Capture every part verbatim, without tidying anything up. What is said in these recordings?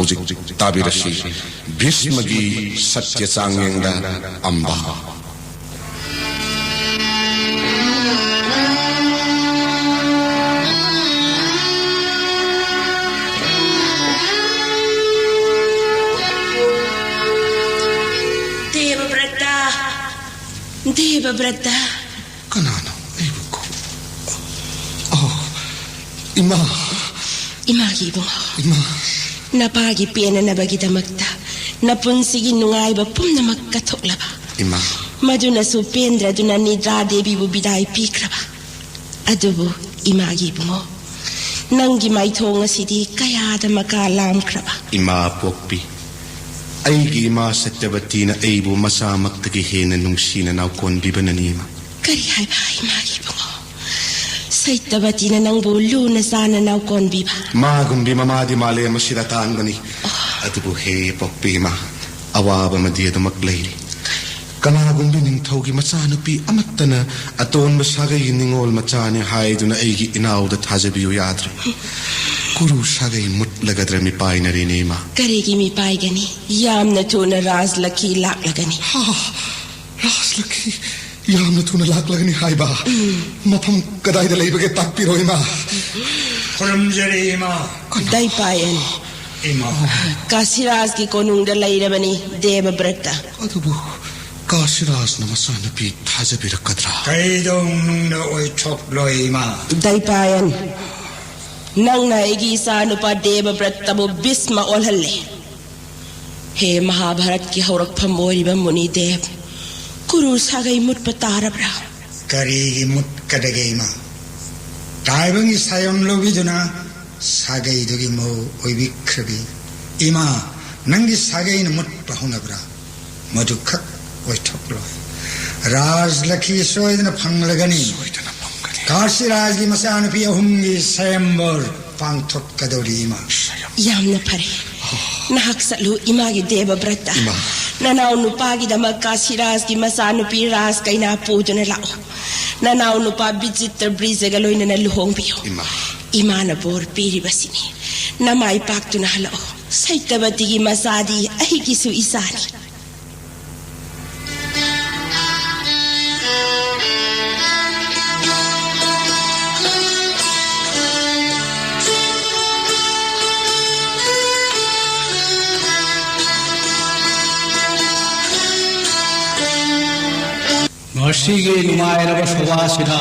ꯍꯧꯖꯤꯛ ꯇꯥꯕꯤꯔꯁꯤ ꯚꯤꯁꯃꯒꯤ ꯁꯠꯌ ꯆꯥꯡꯌꯦꯡꯗ ꯑꯝꯕꯥ꯫ ꯗꯦꯕꯕ꯭ꯔꯇ, ꯗꯦꯕꯕ꯭ꯔꯇ꯫ ꯀꯅꯥꯅꯣ ꯑꯩꯕꯨ ꯀꯧ-, ꯑꯣ, ꯏꯃꯥ꯫ ꯏꯃꯥꯒꯤ ꯏꯕꯨꯡꯉꯣ꯫ ꯏꯃꯥ꯫ ꯅꯄꯥꯒꯤ ꯄꯦꯟꯅꯅꯕꯒꯤꯗꯃꯛꯇ ꯅꯄꯨꯟꯁꯤꯒꯤ ꯅꯨꯡꯉꯥꯏꯕ ꯄꯨꯝꯅꯃꯛ ꯀꯠꯊꯣꯛꯂꯕ꯫ ꯏꯃꯥ꯫ ꯃꯗꯨꯅꯁꯨ ꯄꯦꯟꯗ꯭ꯔꯗꯨꯅ ꯅꯤꯗ꯭ꯔꯥ ꯗꯦꯕꯤꯕꯨ ꯕꯤꯗꯥꯏ ꯄꯤꯈ꯭ꯔꯕ꯫ ꯑꯗꯨꯕꯨ ꯏꯃꯥꯒꯤ ꯏꯕꯨꯡꯉꯣ, ꯅꯪꯒꯤ ꯃꯥꯏꯊꯣꯡ ꯑꯁꯤꯗꯤ ꯀꯌꯥꯗ ꯃꯀꯥ ꯂꯥꯝꯈ꯭ꯔꯕ꯫ ꯏꯃꯥ ꯄꯣꯛꯄꯤ, ꯑꯩꯒꯤ ꯏꯃꯥ ꯁꯇ꯭ꯌꯕꯇꯤꯅ ꯑꯩꯕꯨ ꯃꯆꯥꯃꯛꯇꯒꯤ ꯍꯦꯟꯅ ꯅꯨꯡꯁꯤꯅ ꯅꯥꯎꯀꯣꯟꯕꯤꯕꯅꯅꯤ, ꯏꯃꯥ꯫ ꯀꯔꯤ ꯍꯥꯏꯕ, ꯏꯃꯥꯒꯤ ꯏꯕꯨꯡꯉꯣ? ꯁꯇ꯭ꯌꯕꯇꯤꯅ ꯅꯪꯕꯨ ꯂꯨꯅ ꯆꯥꯟꯅ ꯅꯥꯎꯀꯣꯟꯕꯤꯕ? ꯃꯥꯒꯨꯝꯕꯤ ꯃꯃꯥꯗꯤ ꯃꯥꯂꯦꯝ ꯑꯁꯤꯗ ꯇꯥꯡꯕꯅꯤ꯫ ꯑꯣ꯫ ꯑꯗꯨꯕꯨ ꯍꯦ ꯄꯣꯛꯄꯤ ꯏꯃꯥ, ꯑꯋꯥꯕ ꯑꯃꯗꯤ ꯑꯗꯨꯃꯛ ꯂꯩꯔꯤ꯫ ꯀꯅꯥꯒꯨꯝꯕꯤ ꯅꯤꯡꯊꯧꯒꯤ ꯃꯆꯥꯅꯨꯄꯤ ꯑꯃꯠꯇꯅ ꯑꯇꯣꯟꯕ ꯁꯥꯒꯩꯒꯤ ꯅꯤꯡꯉꯣꯜ ꯃꯆꯥꯅꯤ ꯍꯥꯏꯗꯨꯅ ꯑꯩꯒꯤ ꯏꯅꯥꯎꯗ ꯊꯥꯖꯕꯤꯌꯨ ꯌꯥꯗ꯭ꯔꯦ꯫ ꯀꯨꯔꯨ ꯁꯥꯒꯩ ꯃꯨꯠꯂꯒꯗ꯭ꯔ ꯃꯤꯄꯥꯏꯅꯔꯦꯅꯦ, ꯏꯃꯥ꯫ ꯀꯔꯤꯒꯤ ꯃꯤꯄꯥꯏꯒꯅꯤ? ꯌꯥꯝꯅ ꯊꯨꯅ ꯔꯥꯖꯂꯛꯈꯤ ꯂꯥꯛꯂꯒꯅꯤ꯫ ꯍꯥ, ꯔꯥꯖꯂꯛꯈꯤ ꯌꯥꯝꯅ ꯊꯨꯅ ꯂꯥꯛꯂꯒꯅꯤ ꯍꯥꯏꯕ? ꯎꯝ꯫ ꯃꯐꯝ ꯀꯗꯥꯏꯗ ꯂꯩꯕꯒꯦ ꯇꯥꯛꯄꯤꯔꯣ, ꯏꯃꯥ꯫ ꯈꯨꯔꯨꯝꯖꯔꯤ, ꯏꯃꯥ꯫ ꯗꯥꯏꯄꯥꯌꯟ꯫ ꯏꯃꯥ꯫ ꯀꯥꯁꯤꯔꯥꯖꯀꯤ ꯀꯣꯅꯨꯡꯗ ꯂꯩꯔꯕꯅꯤ ꯗꯦꯕꯕ꯭ꯔꯠꯇ꯫ ꯑꯗꯨꯕꯨ ꯀꯥꯁꯤꯔꯥꯖꯅ ꯃꯆꯥꯅꯨꯄꯤ ꯊꯥꯖꯕꯤꯔꯛꯀꯗ꯭ꯔꯥ? ꯀꯩꯗꯧꯅꯨꯡꯗ ꯑꯣꯏꯊꯣꯛꯂꯣꯏ, ꯏꯃꯥ꯫ ꯗꯥꯏꯄꯥꯌꯟ, ꯅꯪꯅ ꯑꯩꯒꯤ ꯏꯆꯥꯅꯨꯄꯥ ꯗꯦꯕꯕ꯭ꯔꯠꯇꯕꯨ ꯚꯤꯁꯃ ꯑꯣꯜꯍꯜꯂꯦ꯫ ꯍꯦ ꯃꯍꯥꯚꯥꯔꯠꯀꯤ ꯍꯧꯔꯛꯐꯝ ꯑꯣꯏꯔꯤꯕ ꯃꯨꯅꯤꯗꯦꯕ, ꯀꯨꯔꯨ ꯁꯥꯒꯩ ꯃꯨꯠꯄ ꯇꯥꯔꯕ꯭ꯔꯥ? ꯀꯔꯤꯒꯤ ꯃꯨꯠꯀꯗꯒꯦ, ꯏꯃꯥ? ꯇꯥꯏꯕꯪꯒꯤ ꯁꯥꯌꯣꯝ ꯂꯧꯕꯤꯗꯨꯅ ꯁꯥꯒꯩꯗꯨꯒꯤ ꯃꯧ ꯑꯣꯏꯕꯤꯈ꯭ꯔꯕꯤ ꯏꯃꯥ, ꯅꯪꯒꯤ ꯁꯥꯒꯩꯅ ꯃꯨꯠꯄ ꯍꯧꯅꯕ꯭ꯔꯥ? ꯃꯗꯨꯈꯛ ꯑꯣꯏꯊꯣꯛꯂꯣꯏ꯫ ꯔꯥꯖꯂꯛꯈꯤ ꯁꯣꯏꯗꯅ ꯐꯪꯂꯒꯅꯤ꯫ ꯁꯣꯏꯗꯅ ꯐꯪꯒꯅꯤ꯫ ꯀꯥꯁꯤꯔꯥꯖꯒꯤ ꯃꯆꯥꯅꯨꯄꯤ ꯑꯍꯨꯝꯒꯤ ꯁꯌꯝꯕꯔ ꯄꯥꯡꯊꯣꯛꯀꯗꯧꯔꯤ, ꯏꯃꯥ꯫ ꯌꯥꯝꯅ ꯐꯔꯦ꯫ ꯅꯍꯥꯛ ꯆꯠꯂꯨ, ꯏꯃꯥꯒꯤ ꯗꯦꯕꯕ꯭ꯔꯠꯇ꯫ ꯏꯃꯥ꯫ ꯅꯅꯥꯎ ꯅꯨꯄꯥꯒꯤꯗꯃꯛ ꯀꯥꯁꯤꯔꯥꯖꯒꯤ ꯃꯆꯥꯅꯨꯄꯤ ꯔꯥꯖ ꯀꯩꯅꯥ ꯄꯨꯗꯨꯅ ꯂꯥꯛꯎ꯫ ꯅꯅꯥꯎ ꯅꯨꯄꯥ ꯕꯤꯆꯤꯇ꯭ꯔ ꯕ꯭ꯔꯤꯖꯒ ꯂꯣꯏꯅꯅ ꯂꯨꯍꯣꯡꯕꯤꯌꯨ꯫ ꯏꯃꯥ꯫ ꯏꯃꯥꯅ ꯕꯣꯔ ꯄꯤꯔꯤꯕꯁꯤꯅꯤ꯫ ꯅꯃꯥꯏ ꯄꯥꯛꯇꯨꯅ ꯍꯜꯂꯛꯎ꯫ ꯁꯩꯇꯕꯇꯤꯒꯤ ꯃꯆꯥꯗꯤ ꯑꯩꯒꯤꯁꯨ ꯏꯆꯥꯅꯤ꯫ ꯉꯁꯤꯒꯤ ꯅꯨꯡꯉꯥꯏꯔꯕ ꯁꯣꯚꯥꯁꯤꯗ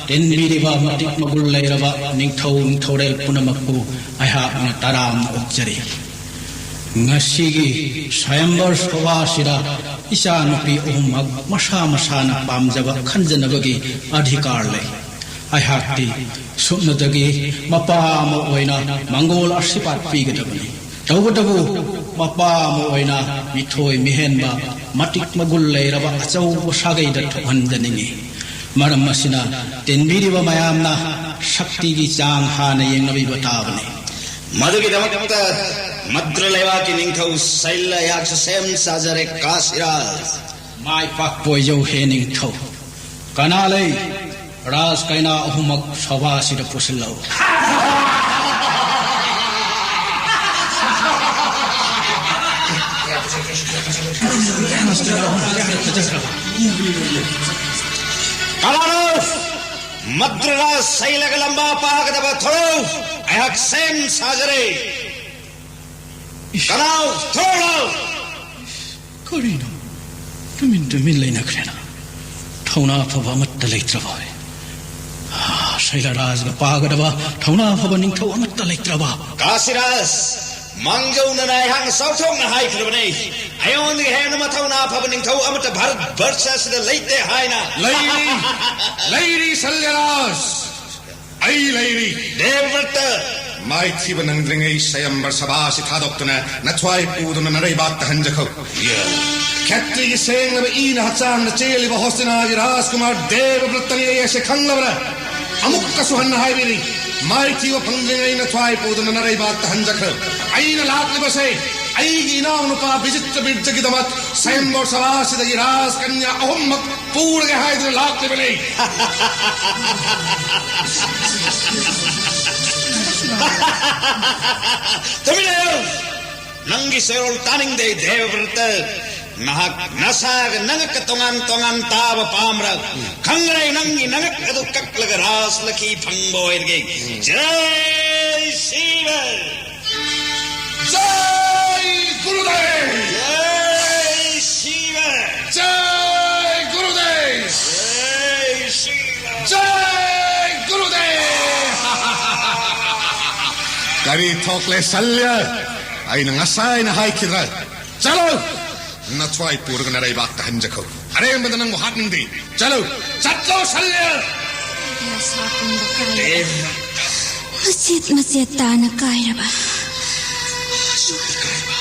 ꯇꯤꯟꯕꯤꯔꯤꯕ ꯃꯇꯤꯛ ꯃꯒꯨꯟ ꯂꯩꯔꯕ ꯅꯤꯡꯊꯧ ꯅꯤꯡꯊꯧꯔꯦꯜ ꯄꯨꯝꯅꯃꯛꯄꯨ ꯑꯩꯍꯥꯛꯅ ꯇꯔꯥꯝꯅ ꯑꯣꯛꯆꯔꯤ꯫ ꯉꯁꯤꯒꯤ ꯁ꯭ꯋꯥꯌꯝꯕꯔ ꯁꯣꯚꯥꯁꯤꯗ ꯏꯆꯥꯅꯨꯄꯤ ꯑꯍꯨꯝꯃꯛ ꯃꯁꯥ ꯃꯁꯥꯅ ꯄꯥꯝꯖꯕ ꯈꯟꯖꯅꯕꯒꯤ ꯑꯙꯤꯀꯥꯔ ꯂꯩ꯫ ꯑꯩꯍꯥꯛꯇꯤ ꯁꯨꯞꯅꯇꯒꯤ ꯃꯄꯥ ꯑꯃ ꯑꯣꯏꯅ ꯃꯪꯒꯣꯜ ꯑꯁꯤꯔꯕꯥꯗ ꯄꯤꯒꯗꯕꯅꯤ꯫ ꯇꯧꯕꯇꯕꯨ ꯃꯄꯥ ꯑꯃ ꯑꯣꯏꯅ ꯃꯤꯊꯣꯏ ꯃꯤꯍꯦꯟꯕ, ꯃꯇꯤꯛ ꯃꯒꯨꯟ ꯂꯩꯔꯕ ꯑꯆꯧꯕ ꯁꯥꯒꯩꯗ ꯊꯣꯛꯍꯟꯖꯅꯤꯡꯏ꯫ ꯃꯔꯝ ꯑꯁꯤꯅ ꯇꯤꯟꯕꯤꯔꯤꯕ ꯃꯌꯥꯝꯅ ꯁꯛꯇꯤꯒꯤ ꯆꯥꯡ ꯍꯥꯟꯅ ꯌꯦꯡꯅꯕꯤꯕ ꯇꯥꯕꯅꯤ꯫ ꯃꯗꯨꯒꯤꯗꯃꯛꯇ ꯃꯗ꯭ꯔ ꯂꯩꯕꯥꯛꯀꯤ ꯅꯤꯡꯊꯧ ꯁꯩꯜ ꯑꯩꯍꯥꯛꯁꯨ ꯁꯦꯝ ꯁꯥꯖꯔꯦ, ꯀꯥꯁꯤꯔꯥꯖ꯫ ꯃꯥꯏ ꯄꯥꯛꯄ ꯑꯣꯏꯖꯧ ꯍꯦ ꯅꯤꯡꯊꯧ꯫ ꯀꯅꯥ ꯂꯩ? ꯔꯥꯖ ꯀꯩꯅꯥ ꯑꯍꯨꯝꯃꯛ ꯁꯣꯚꯥꯁꯤꯗ ꯄꯨꯁꯤꯜꯂꯛꯎ꯫ ꯀꯅꯥꯅꯣ? ꯃꯗ꯭ꯔ ꯔꯥꯖ ꯁꯩꯜ ꯂꯝꯕꯥ ꯄꯥꯒꯗꯕ ꯊꯣꯔꯛꯎ꯫ ꯑꯩꯍꯥꯛ ꯁꯦꯝ ꯁꯥꯖꯔꯦ꯫ ꯏꯁ꯫ ꯀꯅꯥꯎ? ꯊꯣꯔꯛꯎ꯫ ꯀꯔꯤꯅꯣ? ꯇꯨꯃꯤꯟ ꯇꯨꯃꯤꯟ ꯂꯩꯅꯈ꯭ꯔꯦꯅ꯫ ꯊꯧꯅꯥ ꯐꯕ ꯑꯃꯠꯇ ꯂꯩꯇ꯭ꯔꯕ? ꯁꯩꯂꯔꯥꯖꯒ ꯄꯥꯒꯗꯕ ꯊꯧꯅꯥ ꯐꯕ ꯅꯤꯡꯊꯧ ꯑꯃꯠꯇ ꯂꯩꯇ꯭ꯔꯕ? ꯀꯥꯁꯤꯔꯥꯖ, ꯃꯥꯡꯖꯧꯅꯅ ꯑꯩꯍꯥꯛꯅ ꯆꯥꯎꯊꯣꯛꯅ ꯍꯥꯏꯈ꯭ꯔꯕꯅꯤ꯫ ꯑꯩꯉꯣꯟꯗꯒꯤ ꯍꯦꯟꯅ ꯃꯊꯧꯅꯥ ꯐꯕ ꯅꯤꯡꯊꯧ ꯑꯃꯠꯇ ꯚꯥꯔꯠ ꯕꯔꯁ ꯑꯁꯤꯗ ꯂꯩꯇꯦ ꯍꯥꯏꯅ꯫ ꯂꯩꯔꯤ, ꯂꯩꯔꯤ, ꯁꯩꯂꯔꯥꯖ꯫ ꯑꯩ ꯂꯩꯔꯤ꯫ ꯗꯦꯕ꯭ꯔꯇ! ꯃꯥꯏꯊꯤꯕ ꯅꯪꯗ꯭ꯔꯤꯉꯩ ꯁ꯭ꯋꯥꯌꯝꯕꯔ ꯁꯚꯥ ꯑꯁꯤ ꯊꯥꯗꯣꯛꯇꯨꯅ ꯅꯊ꯭ꯋꯥꯏ ꯄꯨꯗꯨꯅ ꯅꯔꯩꯕꯥꯛꯇ ꯍꯟꯖꯈꯣ꯫ ꯈꯦꯇ꯭ꯔꯤꯒꯤ ꯁꯦꯡꯂꯕ ꯏꯅ ꯍꯛꯆꯥꯡꯗ ꯆꯦꯜꯂꯤꯕ ꯍꯣꯁꯇꯤꯅꯥꯒꯤ ꯔꯥꯖꯀꯨꯃꯥꯔ ꯗꯦꯕꯕ꯭ꯔꯇꯅꯤ ꯑꯩ ꯑꯁꯤ ꯈꯪꯂꯕ꯭ꯔꯥ? ꯑꯃꯨꯛꯀꯁꯨ ꯍꯟꯅ ꯍꯥꯏꯕꯤꯔꯤ, ꯃꯥꯏꯊꯤꯕ ꯐꯪꯗ꯭ꯔꯤꯉꯩ ꯅꯊ꯭ꯋꯥꯏ ꯄꯨꯗꯨꯅ ꯅꯔꯩꯕꯥꯛꯇ ꯍꯟꯖꯈ꯭ꯔꯣ꯫ ꯑꯩꯅ ꯂꯥꯛꯂꯤꯕꯁꯦ ꯑꯩꯒꯤ ꯏꯅꯥꯎꯅꯨꯄꯥ ꯕꯤꯖꯤꯇ꯭ꯔ ꯕꯤꯔꯖꯒꯤꯗꯃꯛ ꯁ꯭ꯋꯥꯌꯝꯕꯔ ꯁꯚꯥ ꯑꯁꯤꯗꯒꯤ ꯔꯥꯖꯀꯟꯌꯥ ꯑꯍꯨꯝꯃꯛ ꯄꯨꯔꯒꯦ ꯍꯥꯏꯗꯨꯅ ꯂꯥꯛꯂꯤꯕꯅꯤ꯫ ꯇꯨꯃꯤꯟ ꯂꯩꯌꯨ꯫ ꯅꯪꯒꯤ ꯆꯦꯔꯣꯜ ꯇꯥꯅꯤꯡꯗꯦ, ꯗꯦꯕꯕ꯭ꯔꯇ꯫ ꯅꯍꯥꯛ ꯅꯁꯥꯒ ꯅꯉꯛꯀ ꯇꯣꯉꯥꯟ ꯇꯣꯉꯥꯟ ꯇꯥꯕ ꯄꯥꯝꯕ꯭ꯔꯥ? ꯈꯪꯒꯅꯤ, ꯅꯪꯒꯤ ꯅꯉꯛ ꯑꯗꯨ ꯀꯛꯂꯒ ꯔꯥꯖꯂꯛꯈꯤ ꯐꯪꯕ ꯑꯣꯏꯔꯒꯦ꯫ ꯖꯩ ꯁꯤꯕ! ꯖꯩ ꯒꯨꯔꯨꯗꯦꯕ! ꯖꯩ ꯁꯤꯕ! ꯖꯩ ꯒꯨꯔꯨꯗꯦꯕ! ꯖꯩ ꯁꯤꯕ! ꯖꯩ ꯒꯨꯔꯨꯗꯦꯕ! ꯀꯔꯤ ꯊꯣꯛꯂꯦ ꯁꯜꯌ? ꯑꯩꯅ ꯉꯁꯥꯏꯅ ꯍꯥꯏꯈꯤꯗ꯭ꯔꯥ? ꯆꯠꯂꯣ! ꯅꯊ꯭ꯋꯥꯏ ꯄꯨꯔꯒ ꯅꯔꯩꯕꯥꯛꯇ ꯍꯟꯖꯈꯣ꯫ ꯑꯔꯦꯝꯕꯗ ꯅꯪꯕꯨ ꯍꯥꯠꯅꯤꯡꯗꯦ꯫ ꯆꯠꯂꯣ! ꯆꯠꯂꯣ ꯁꯜꯌ! ꯅꯁꯥ ꯄꯨꯝꯕ ꯀꯥꯏ꯫ ꯗꯦꯕ! ꯃꯆꯦꯠ ꯃꯆꯦꯠ ꯇꯥꯅ ꯀꯥꯏꯔꯕ꯫ ꯑꯁꯨꯛ ꯏꯀꯥꯏꯕ,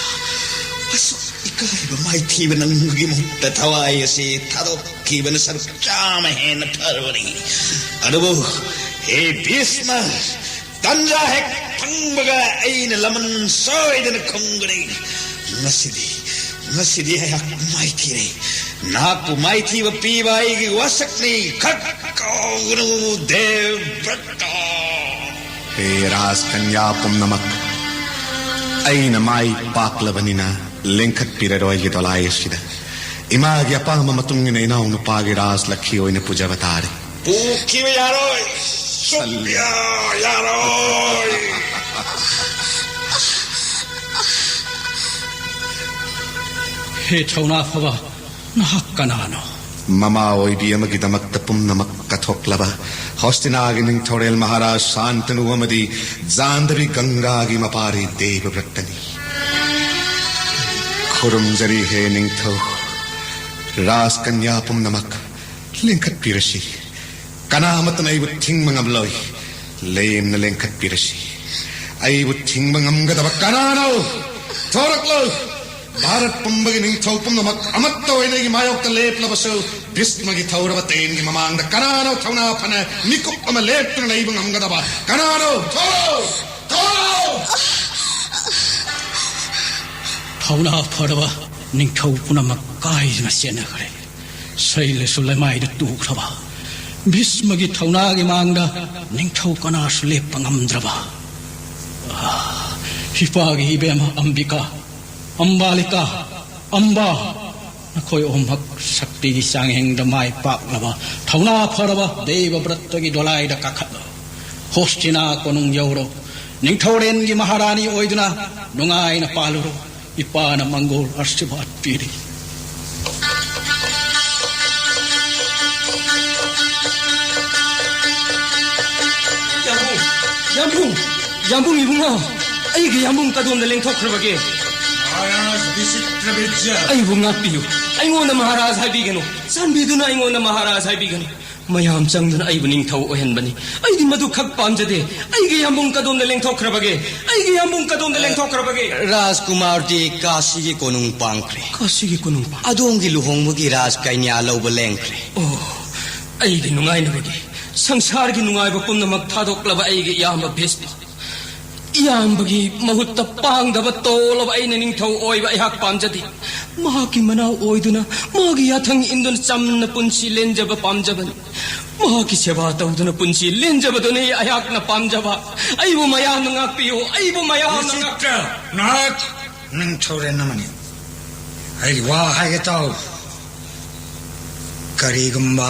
ꯑꯁꯨꯛ ꯏꯀꯥꯏꯕ ꯃꯥꯏꯊꯤꯕ ꯅꯪꯒꯤ ꯃꯍꯨꯠꯇ ꯊꯋꯥꯏ ꯑꯁꯤ ꯊꯥꯗꯣꯛꯈꯤꯕꯅ ꯁꯔꯨꯛ ꯆꯥꯝꯃ ꯍꯦꯟꯅ ꯐꯔꯕꯅꯤ꯫ ꯑꯗꯨꯕꯨ ꯍꯦ ꯚꯤꯁꯃ, ꯇꯟꯖꯥ ꯍꯦꯛ ꯐꯪꯕꯒ ꯑꯩꯅ ꯂꯃꯟ ꯁꯣꯏꯗꯅ ꯈꯨꯝꯒꯅꯤ꯫ ꯉꯁꯤꯗꯤ, ꯉꯁꯤꯗꯤ ꯑꯩꯍꯥꯛ ꯃꯥꯏꯊꯤꯔꯦ꯫ ꯅꯍꯥꯛꯄꯨ ꯃꯥꯏꯊꯤꯕ ꯄꯤꯕ ꯑꯩꯒꯤ ꯋꯥꯁꯛꯅꯤ꯫ ꯈꯛ ꯀꯥꯎꯒꯅꯨ, ꯗꯦꯕꯕ꯭ꯔꯇ꯫ ꯍꯦ ꯔꯥꯖꯀꯟꯌꯥ ꯄꯨꯝꯅꯃꯛ, ꯑꯩꯅ ꯃꯥꯏ ꯄꯥꯛꯂꯕꯅꯤꯅ ꯂꯤꯡꯈꯠꯄꯤꯔꯔꯣꯏꯒꯦ ꯗꯣꯂꯥꯏ ꯑꯁꯤꯗ꯫ ꯏꯃꯥꯒꯤ ꯑꯄꯥꯝꯕ ꯃꯇꯨꯡ ꯏꯟꯅ ꯏꯅꯥꯎꯅꯨꯄꯥꯒꯤ ꯔꯥꯖ ꯂꯛꯈꯤ ꯑꯣꯏꯅ ꯄꯨꯖꯕ ꯇꯥꯔꯦ꯫ ꯄꯨꯈꯤꯕ ꯌꯥꯔꯣꯏ꯫ ꯁꯨꯛꯌꯥ ꯌꯥꯔꯣꯏ꯫ ꯍꯦ ꯊꯧꯅꯥ ꯐꯕ, ꯅꯍꯥꯛ ꯀꯅꯥꯅꯣ? ꯃꯃꯥ ꯑꯣꯏꯕꯤ ꯑꯃꯒꯤꯗꯃꯛꯇ ꯄꯨꯝꯅꯃꯛ ꯀꯠꯊꯣꯛꯂꯕ ꯍꯣꯁꯇꯤꯅꯥꯒꯤ ꯅꯤꯡꯊꯧꯔꯦꯜ ꯃꯍꯥꯔꯥꯖ ꯁꯥꯟꯇꯅꯨ ꯑꯃꯗꯤ ꯖꯥꯟꯗꯕꯤ ꯒꯪꯒꯥꯒꯤ ꯃꯄꯥꯔꯤ ꯗꯦꯕꯕ꯭ꯔꯠꯇꯅꯤ꯫ ꯈꯨꯔꯨꯝꯖꯔꯤ ꯍꯦ ꯅꯤꯡꯊꯧ, ꯔꯥꯖꯀꯟꯌꯥ ꯄꯨꯝꯅꯃꯛ ꯂꯦꯡꯈꯠꯄꯤꯔꯁꯤ꯫ ꯀꯅꯥ ꯑꯃꯠꯇꯅ ꯑꯩꯕꯨ ꯊꯤꯡꯕ ꯉꯝꯂꯣꯏ꯫ ꯂꯦꯝꯅ ꯂꯦꯡꯈꯠꯄꯤꯔꯁꯤ꯫ ꯑꯩꯕꯨ ꯊꯤꯡꯕ ꯉꯝꯒꯗꯕ ꯀꯅꯥꯅꯣ? ꯊꯣꯔꯛꯂꯣ! ꯚꯥꯔꯠ ꯄꯨꯝꯕꯒꯤ ꯅꯤꯡꯊꯧ ꯄꯨꯝꯅꯃꯛ ꯑꯃꯠꯇ ꯑꯣꯏꯅ ꯑꯩꯒꯤ ꯃꯥꯌꯣꯛꯇ ꯂꯦꯞꯂꯕꯁꯨ, ꯚꯤꯁꯃꯒꯤ ꯊꯧꯔꯕ ꯇꯦꯟꯒꯤ ꯃꯃꯥꯡꯗ ꯀꯅꯥꯅꯣ ꯊꯧꯅꯥ ꯐꯅ ꯃꯤꯀꯨꯞ ꯑꯃ ꯂꯦꯞꯇꯨꯅ ꯂꯩꯕ ꯉꯝꯒꯗꯕ? ꯀꯅꯥꯅꯣ? ꯊꯣꯔꯛꯂꯣ! ꯊꯣꯔꯛꯂꯣ! ꯊꯧꯅꯥ ꯐꯔꯕ ꯅꯤꯡꯊꯧ ꯄꯨꯝꯅꯃꯛ ꯀꯥꯏꯗꯨꯅ ꯆꯦꯟꯅꯈ꯭ꯔꯦ꯫ ꯁꯩꯜꯁꯨ ꯂꯩꯃꯥꯏꯗ ꯇꯨꯈ꯭ꯔꯕ, ꯚꯤꯁꯃꯒꯤ ꯊꯧꯅꯥꯒꯤ ꯃꯥꯡꯗ ꯅꯤꯡꯊꯧ ꯀꯅꯥꯁꯨ ꯂꯦꯞꯄ ꯉꯝꯗ꯭ꯔꯕ꯫ ꯑꯥ, ꯏꯄꯥꯒꯤ ꯏꯕꯦꯝꯃ ꯑꯝꯕꯤꯀꯥ, ꯑꯝꯕꯥꯂꯤꯀꯥ, ꯑꯝꯕꯥ, ꯅꯈꯣꯏ ꯑꯍꯨꯝꯃꯛ ꯁꯛꯇꯤꯒꯤ ꯆꯥꯡꯌꯦꯡꯗ ꯃꯥꯏ ꯄꯥꯛꯂꯕ, ꯊꯧꯅꯥ ꯐꯔꯕ ꯗꯦꯕ ꯕ꯭ꯔꯠꯇꯒꯤ ꯗꯣꯂꯥꯏꯗ ꯀꯥꯈꯠꯂꯣ꯫ ꯍꯣꯁꯇꯤꯅꯥ ꯀꯣꯅꯨꯡ ꯌꯧꯔꯣ꯫ ꯅꯤꯡꯊꯧꯔꯦꯟꯒꯤ ꯃꯍꯥꯔꯥꯅꯤ ꯑꯣꯏꯗꯨꯅ ꯅꯨꯡꯉꯥꯏꯅ ꯄꯥꯜꯂꯨꯔꯣ꯫ ꯏꯄꯥꯅ ꯃꯪꯒꯣꯜ ꯑꯥꯁꯤꯔꯕꯥꯗ ꯄꯤꯔꯤ꯫ ꯌꯥꯝꯕꯨꯡ, ꯌꯥꯝꯕꯨꯡ, ꯌꯥꯝꯕꯨꯡ ꯏꯕꯨꯡꯉꯣ, ꯑꯩꯒꯤ ꯌꯥꯝꯕꯨꯡ ꯀꯗꯣꯝꯗ ꯂꯦꯡꯊꯣꯛꯈ꯭ꯔꯕꯒꯦ? ꯃꯍꯥꯔꯥꯖ ꯕꯤꯆꯤꯇ꯭ꯔꯕꯤꯖ꯭ꯌ꯫ ꯑꯩꯕꯨ ꯉꯥꯛꯄꯤꯌꯨ꯫ ꯑꯩꯉꯣꯟꯗ ꯃꯍꯥꯔꯥꯖ ꯍꯥꯏꯕꯤꯒꯅꯨ꯫ ꯆꯥꯟꯕꯤꯗꯨꯅ ꯑꯩꯉꯣꯟꯗ ꯃꯍꯥꯔꯥꯖ ꯍꯥꯏꯕꯤꯒꯅꯨ꯫ ꯃꯌꯥꯝ ꯆꯪꯗꯨꯅ ꯑꯩꯕꯨ ꯅꯤꯡꯊꯧ ꯑꯣꯏꯍꯟꯕꯅꯤ꯫ ꯑꯩꯗꯤ ꯃꯗꯨ ꯈꯛ ꯄꯥꯝꯖꯗꯦ꯫ ꯑꯩꯒꯤ ꯌꯥꯝꯕꯨꯡ ꯀꯗꯣꯝꯗ ꯂꯦꯡꯊꯣꯛꯈ꯭ꯔꯕꯒꯦ? ꯑꯩꯒꯤ ꯌꯥꯝꯕꯨꯡ ꯀꯗꯣꯝꯗ ꯂꯦꯡꯊꯣꯛꯈ꯭ꯔꯕꯒꯦ? ꯔꯥꯖꯀꯨꯃꯥꯔꯗꯤ ꯀꯥꯁꯤꯒꯤ ꯀꯣꯅꯨꯡ ꯄꯥꯡꯈ꯭ꯔꯦ꯫ ꯀꯥꯁꯤꯒꯤ ꯀꯣꯅꯨꯡ ꯄꯥꯡ- ꯑꯗꯣꯝꯒꯤ ꯂꯨꯍꯣꯡꯕꯒꯤ ꯔꯥꯖ ꯀꯩꯅ꯭ꯌꯥ ꯂꯧꯕ ꯂꯦꯡꯈ꯭ꯔꯦ꯫ ꯑꯣ, ꯑꯩꯒꯤ ꯅꯨꯡꯉꯥꯏꯅꯕꯒꯤ, ꯁꯪꯁꯥꯔꯒꯤ ꯅꯨꯡꯉꯥꯏꯕ ꯄꯨꯝꯅꯃꯛ ꯊꯥꯗꯣꯛꯂꯕ ꯑꯩꯒꯤ ꯏꯌꯥꯝꯕ ꯚꯤꯁꯃ꯫ ꯏꯌꯥꯝꯕꯒꯤ ꯃꯍꯨꯠꯇ ꯄꯥꯡꯗꯕ ꯇꯣꯜꯂꯕ ꯑꯩꯅ ꯅꯤꯡꯊꯧ ꯑꯣꯏꯕ ꯑꯩꯍꯥꯛ ꯄꯥꯝꯖꯗꯦ꯫ ꯃꯍꯥꯛꯀꯤ ꯃꯅꯥꯎ ꯑꯣꯏꯗꯨꯅ, ꯃꯥꯒꯤ ꯌꯥꯊꯪ ꯏꯟꯗꯨꯅ ꯆꯝꯅ ꯄꯨꯟꯁꯤ ꯂꯦꯟꯖꯕ ꯄꯥꯝꯖꯕꯅꯤ꯫ ꯃꯍꯥꯛꯀꯤ ꯁꯦꯕꯥ ꯇꯧꯗꯨꯅ ꯄꯨꯟꯁꯤ ꯂꯦꯟꯖꯕꯗꯨꯅꯤ ꯑꯩꯍꯥꯛꯅ ꯄꯥꯝꯖꯕ꯫ ꯑꯩꯕꯨ ꯃꯌꯥꯝꯅ ꯉꯥꯛꯄꯤꯌꯨ, ꯑꯩꯕꯨ ꯃꯌꯥꯝꯅ ꯉꯥꯛ- ꯚꯤꯆꯤꯇ꯭ꯔ, ꯅꯍꯥꯛ ꯅꯤꯡꯊꯧꯔꯦꯜ ꯑꯃꯅꯤ꯫ ꯑꯩꯒꯤ ꯋꯥ ꯍꯥꯏꯒꯦ ꯇꯥꯎ꯫ ꯀꯔꯤꯒꯨꯝꯕ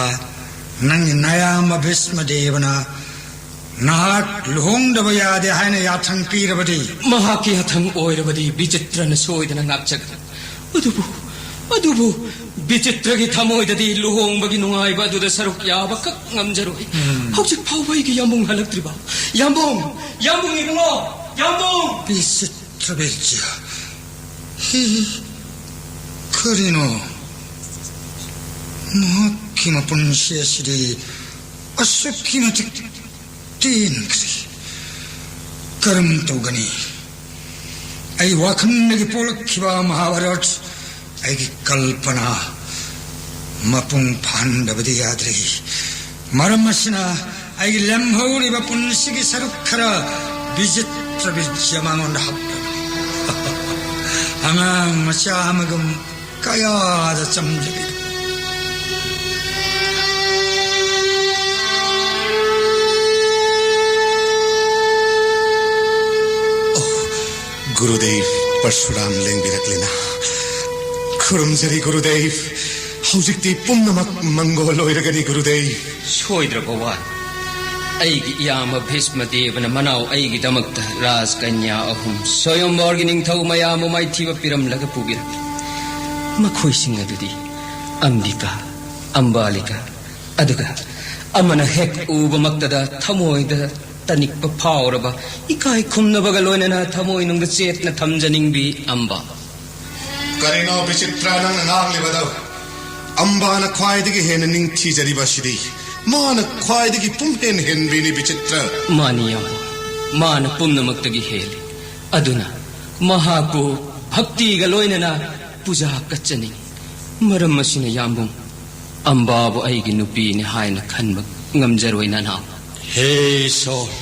ꯅꯪꯒꯤ ꯅꯌꯥꯝꯕ ꯚꯤꯁꯃꯗꯦꯕꯅ ꯅꯍꯥꯛ ꯂꯨꯍꯣꯡꯗꯕ ꯌꯥꯗꯦ ꯍꯥꯏꯅ ꯌꯥꯊꯪ ꯄꯤꯔꯕꯗꯤ? ꯃꯍꯥꯛꯀꯤ ꯌꯥꯊꯪ ꯑꯣꯏꯔꯕꯗꯤ ꯕꯤꯆꯤꯇ꯭ꯔꯅ ꯁꯣꯏꯗꯅ ꯉꯥꯛꯆꯒꯅꯤ꯫ ꯑꯗꯨꯕꯨ, ꯑꯗꯨꯕꯨ ꯕꯤꯆꯤꯇ꯭ꯔꯒꯤ ꯊꯃꯣꯏꯗꯗꯤ ꯂꯨꯍꯣꯡꯕꯒꯤ ꯅꯨꯡꯉꯥꯏꯕ ꯑꯗꯨꯗ ꯁꯔꯨꯛ ꯌꯥꯕ ꯈꯛ ꯉꯝꯖꯔꯣꯏ꯫ ꯎꯝ꯫ ꯍꯧꯖꯤꯛ ꯐꯥꯎꯕ ꯑꯩꯒꯤ ꯌꯥꯝꯕꯨꯡ ꯍꯜꯂꯛꯇ꯭ꯔꯤꯕ? ꯌꯥꯝꯕꯨꯡ! ꯌꯥꯝꯕꯨꯡ ꯏꯕꯨꯡꯉꯣ! ꯌꯥꯝꯕꯨꯡ! ꯕꯤꯆꯤꯇ꯭ꯔ ꯕꯤꯖ꯭ꯌ꯫ ꯍꯤ, ꯀꯔꯤꯅꯣ? ꯃꯍꯥꯛꯀꯤ ꯃꯄꯨꯟꯁꯤ ꯑꯁꯤꯗꯤ ꯑꯁꯨꯛꯀꯤ ꯃꯇꯤꯛ ꯇꯦꯟꯈ꯭ꯔꯦ꯫ ꯀꯔꯝ ꯇꯧꯒꯅꯤ? ꯑꯩ ꯋꯥꯈꯜꯗꯒꯤ ꯄꯣꯛꯂꯛꯈꯤꯕ ꯃꯍꯥꯚꯥꯔꯠ, ꯑꯩꯒꯤ ꯀꯜꯄꯅꯥ ꯃꯄꯨꯡ ꯐꯥꯍꯟꯗꯕꯗꯤ ꯌꯥꯗ꯭ꯔꯦ꯫ ꯃꯔꯝ ꯑꯁꯤꯅ ꯑꯩꯒꯤ ꯂꯦꯝꯍꯧꯔꯤꯕ ꯄꯨꯟꯁꯤꯒꯤ ꯁꯔꯨꯛ ꯈꯔ ꯕꯤꯆꯤꯇ꯭ꯔ ꯕꯤꯖ꯭ꯌ ꯃꯉꯣꯟꯗ ꯍꯥꯞꯄꯅꯤ꯫ ꯑꯉꯥꯡ ꯃꯆꯥ ꯑꯃꯒꯨꯝ ꯀꯌꯥꯗ ꯆꯝꯖꯕꯤ꯫ ꯑꯣ, ꯒꯨꯔꯨꯗꯦꯕ꯫ ꯄꯔꯁꯨꯔꯥꯝ ꯂꯦꯡꯕꯤꯔꯛꯂꯦꯅ꯫ ꯈꯨꯔꯨꯝꯖꯔꯤ ꯒꯨꯔꯨꯗꯦꯕ꯫ ꯍꯧꯖꯤꯛꯇꯤ ꯄꯨꯝꯅꯃꯛ ꯃꯪꯒꯣꯜ ꯑꯣꯏꯔꯒꯅꯤ ꯒꯨꯔꯨꯗꯦꯕ꯫ ꯁꯣꯏꯗ꯭ꯔꯕ ꯋꯥ꯫ ꯑꯩꯒꯤ ꯏꯌꯥꯝꯕ ꯚꯤꯁꯃꯗꯦꯕꯅ ꯃꯅꯥꯎ ꯑꯩꯒꯤꯗꯃꯛꯇ ꯔꯥꯖꯀꯟꯌꯥ ꯑꯍꯨꯝ ꯁ꯭ꯋꯌꯝꯕꯔꯒꯤ ꯅꯤꯡꯊꯧ ꯃꯌꯥꯝꯕꯨ ꯃꯥꯏꯊꯤꯕ ꯄꯤꯔꯝꯂꯒ ꯄꯨꯕꯤꯔꯛꯂꯤ꯫ ꯃꯈꯣꯏꯁꯤꯡ ꯑꯗꯨꯗꯤ ꯑꯝꯕꯤꯀꯥ, ꯑꯝꯕꯥꯂꯤꯀꯥ, ꯑꯗꯨꯒ ꯑꯃꯅ ꯍꯦꯛ ꯎꯕꯃꯛꯇꯗ ꯊꯃꯣꯏꯗ ꯇꯅꯤꯛꯄ ꯐꯥꯎꯔꯕ, ꯏꯀꯥꯏ ꯈꯨꯝꯅꯕꯒ ꯂꯣꯏꯅꯅ ꯊꯃꯣꯏꯅꯨꯡꯗ ꯆꯦꯠꯅ ꯊꯝꯖꯅꯤꯡꯕꯤ ꯑꯝꯕꯥ꯫ ꯀꯔꯤꯅꯣ ꯕꯤꯆꯤꯇ꯭ꯔ ꯅꯪꯅ ꯉꯥꯡꯂꯤꯕꯗꯣ? ꯑꯝꯕꯥꯅ ꯈ꯭ꯋꯥꯏꯗꯒꯤ ꯍꯦꯟꯅ ꯅꯤꯡꯊꯤꯖꯔꯤꯕ ꯑꯁꯤꯗꯤ ꯃꯥꯅ ꯈ꯭ꯋꯥꯏꯗꯒꯤ ꯄꯨꯝꯍꯦꯟ ꯍꯦꯟꯕꯤꯅꯤ ꯕꯤꯆꯤꯇ꯭ꯔ꯫ ꯃꯥꯅꯤ ꯌꯥꯝꯕꯨꯡ, ꯃꯥꯅ ꯄꯨꯝꯅꯃꯛꯇꯒꯤ ꯍꯦꯜꯂꯤ꯫ ꯑꯗꯨꯅ ꯃꯍꯥꯛꯄꯨ ꯚꯛꯇꯤꯒ ꯂꯣꯏꯅꯅ ꯄꯨꯖꯥ ꯀꯠꯆꯅꯤꯡꯏ꯫ ꯃꯔꯝ ꯑꯁꯤꯅ ꯌꯥꯝꯕꯨꯡ, ꯑꯝꯕꯥꯕꯨ ꯑꯩꯒꯤ ꯅꯨꯄꯤꯅꯤ ꯍꯥꯏꯅ ꯈꯟꯕ ꯉꯝꯖꯔꯣꯏ ꯅꯅꯥꯎ꯫ ꯍꯦ ꯏꯁꯣꯔ,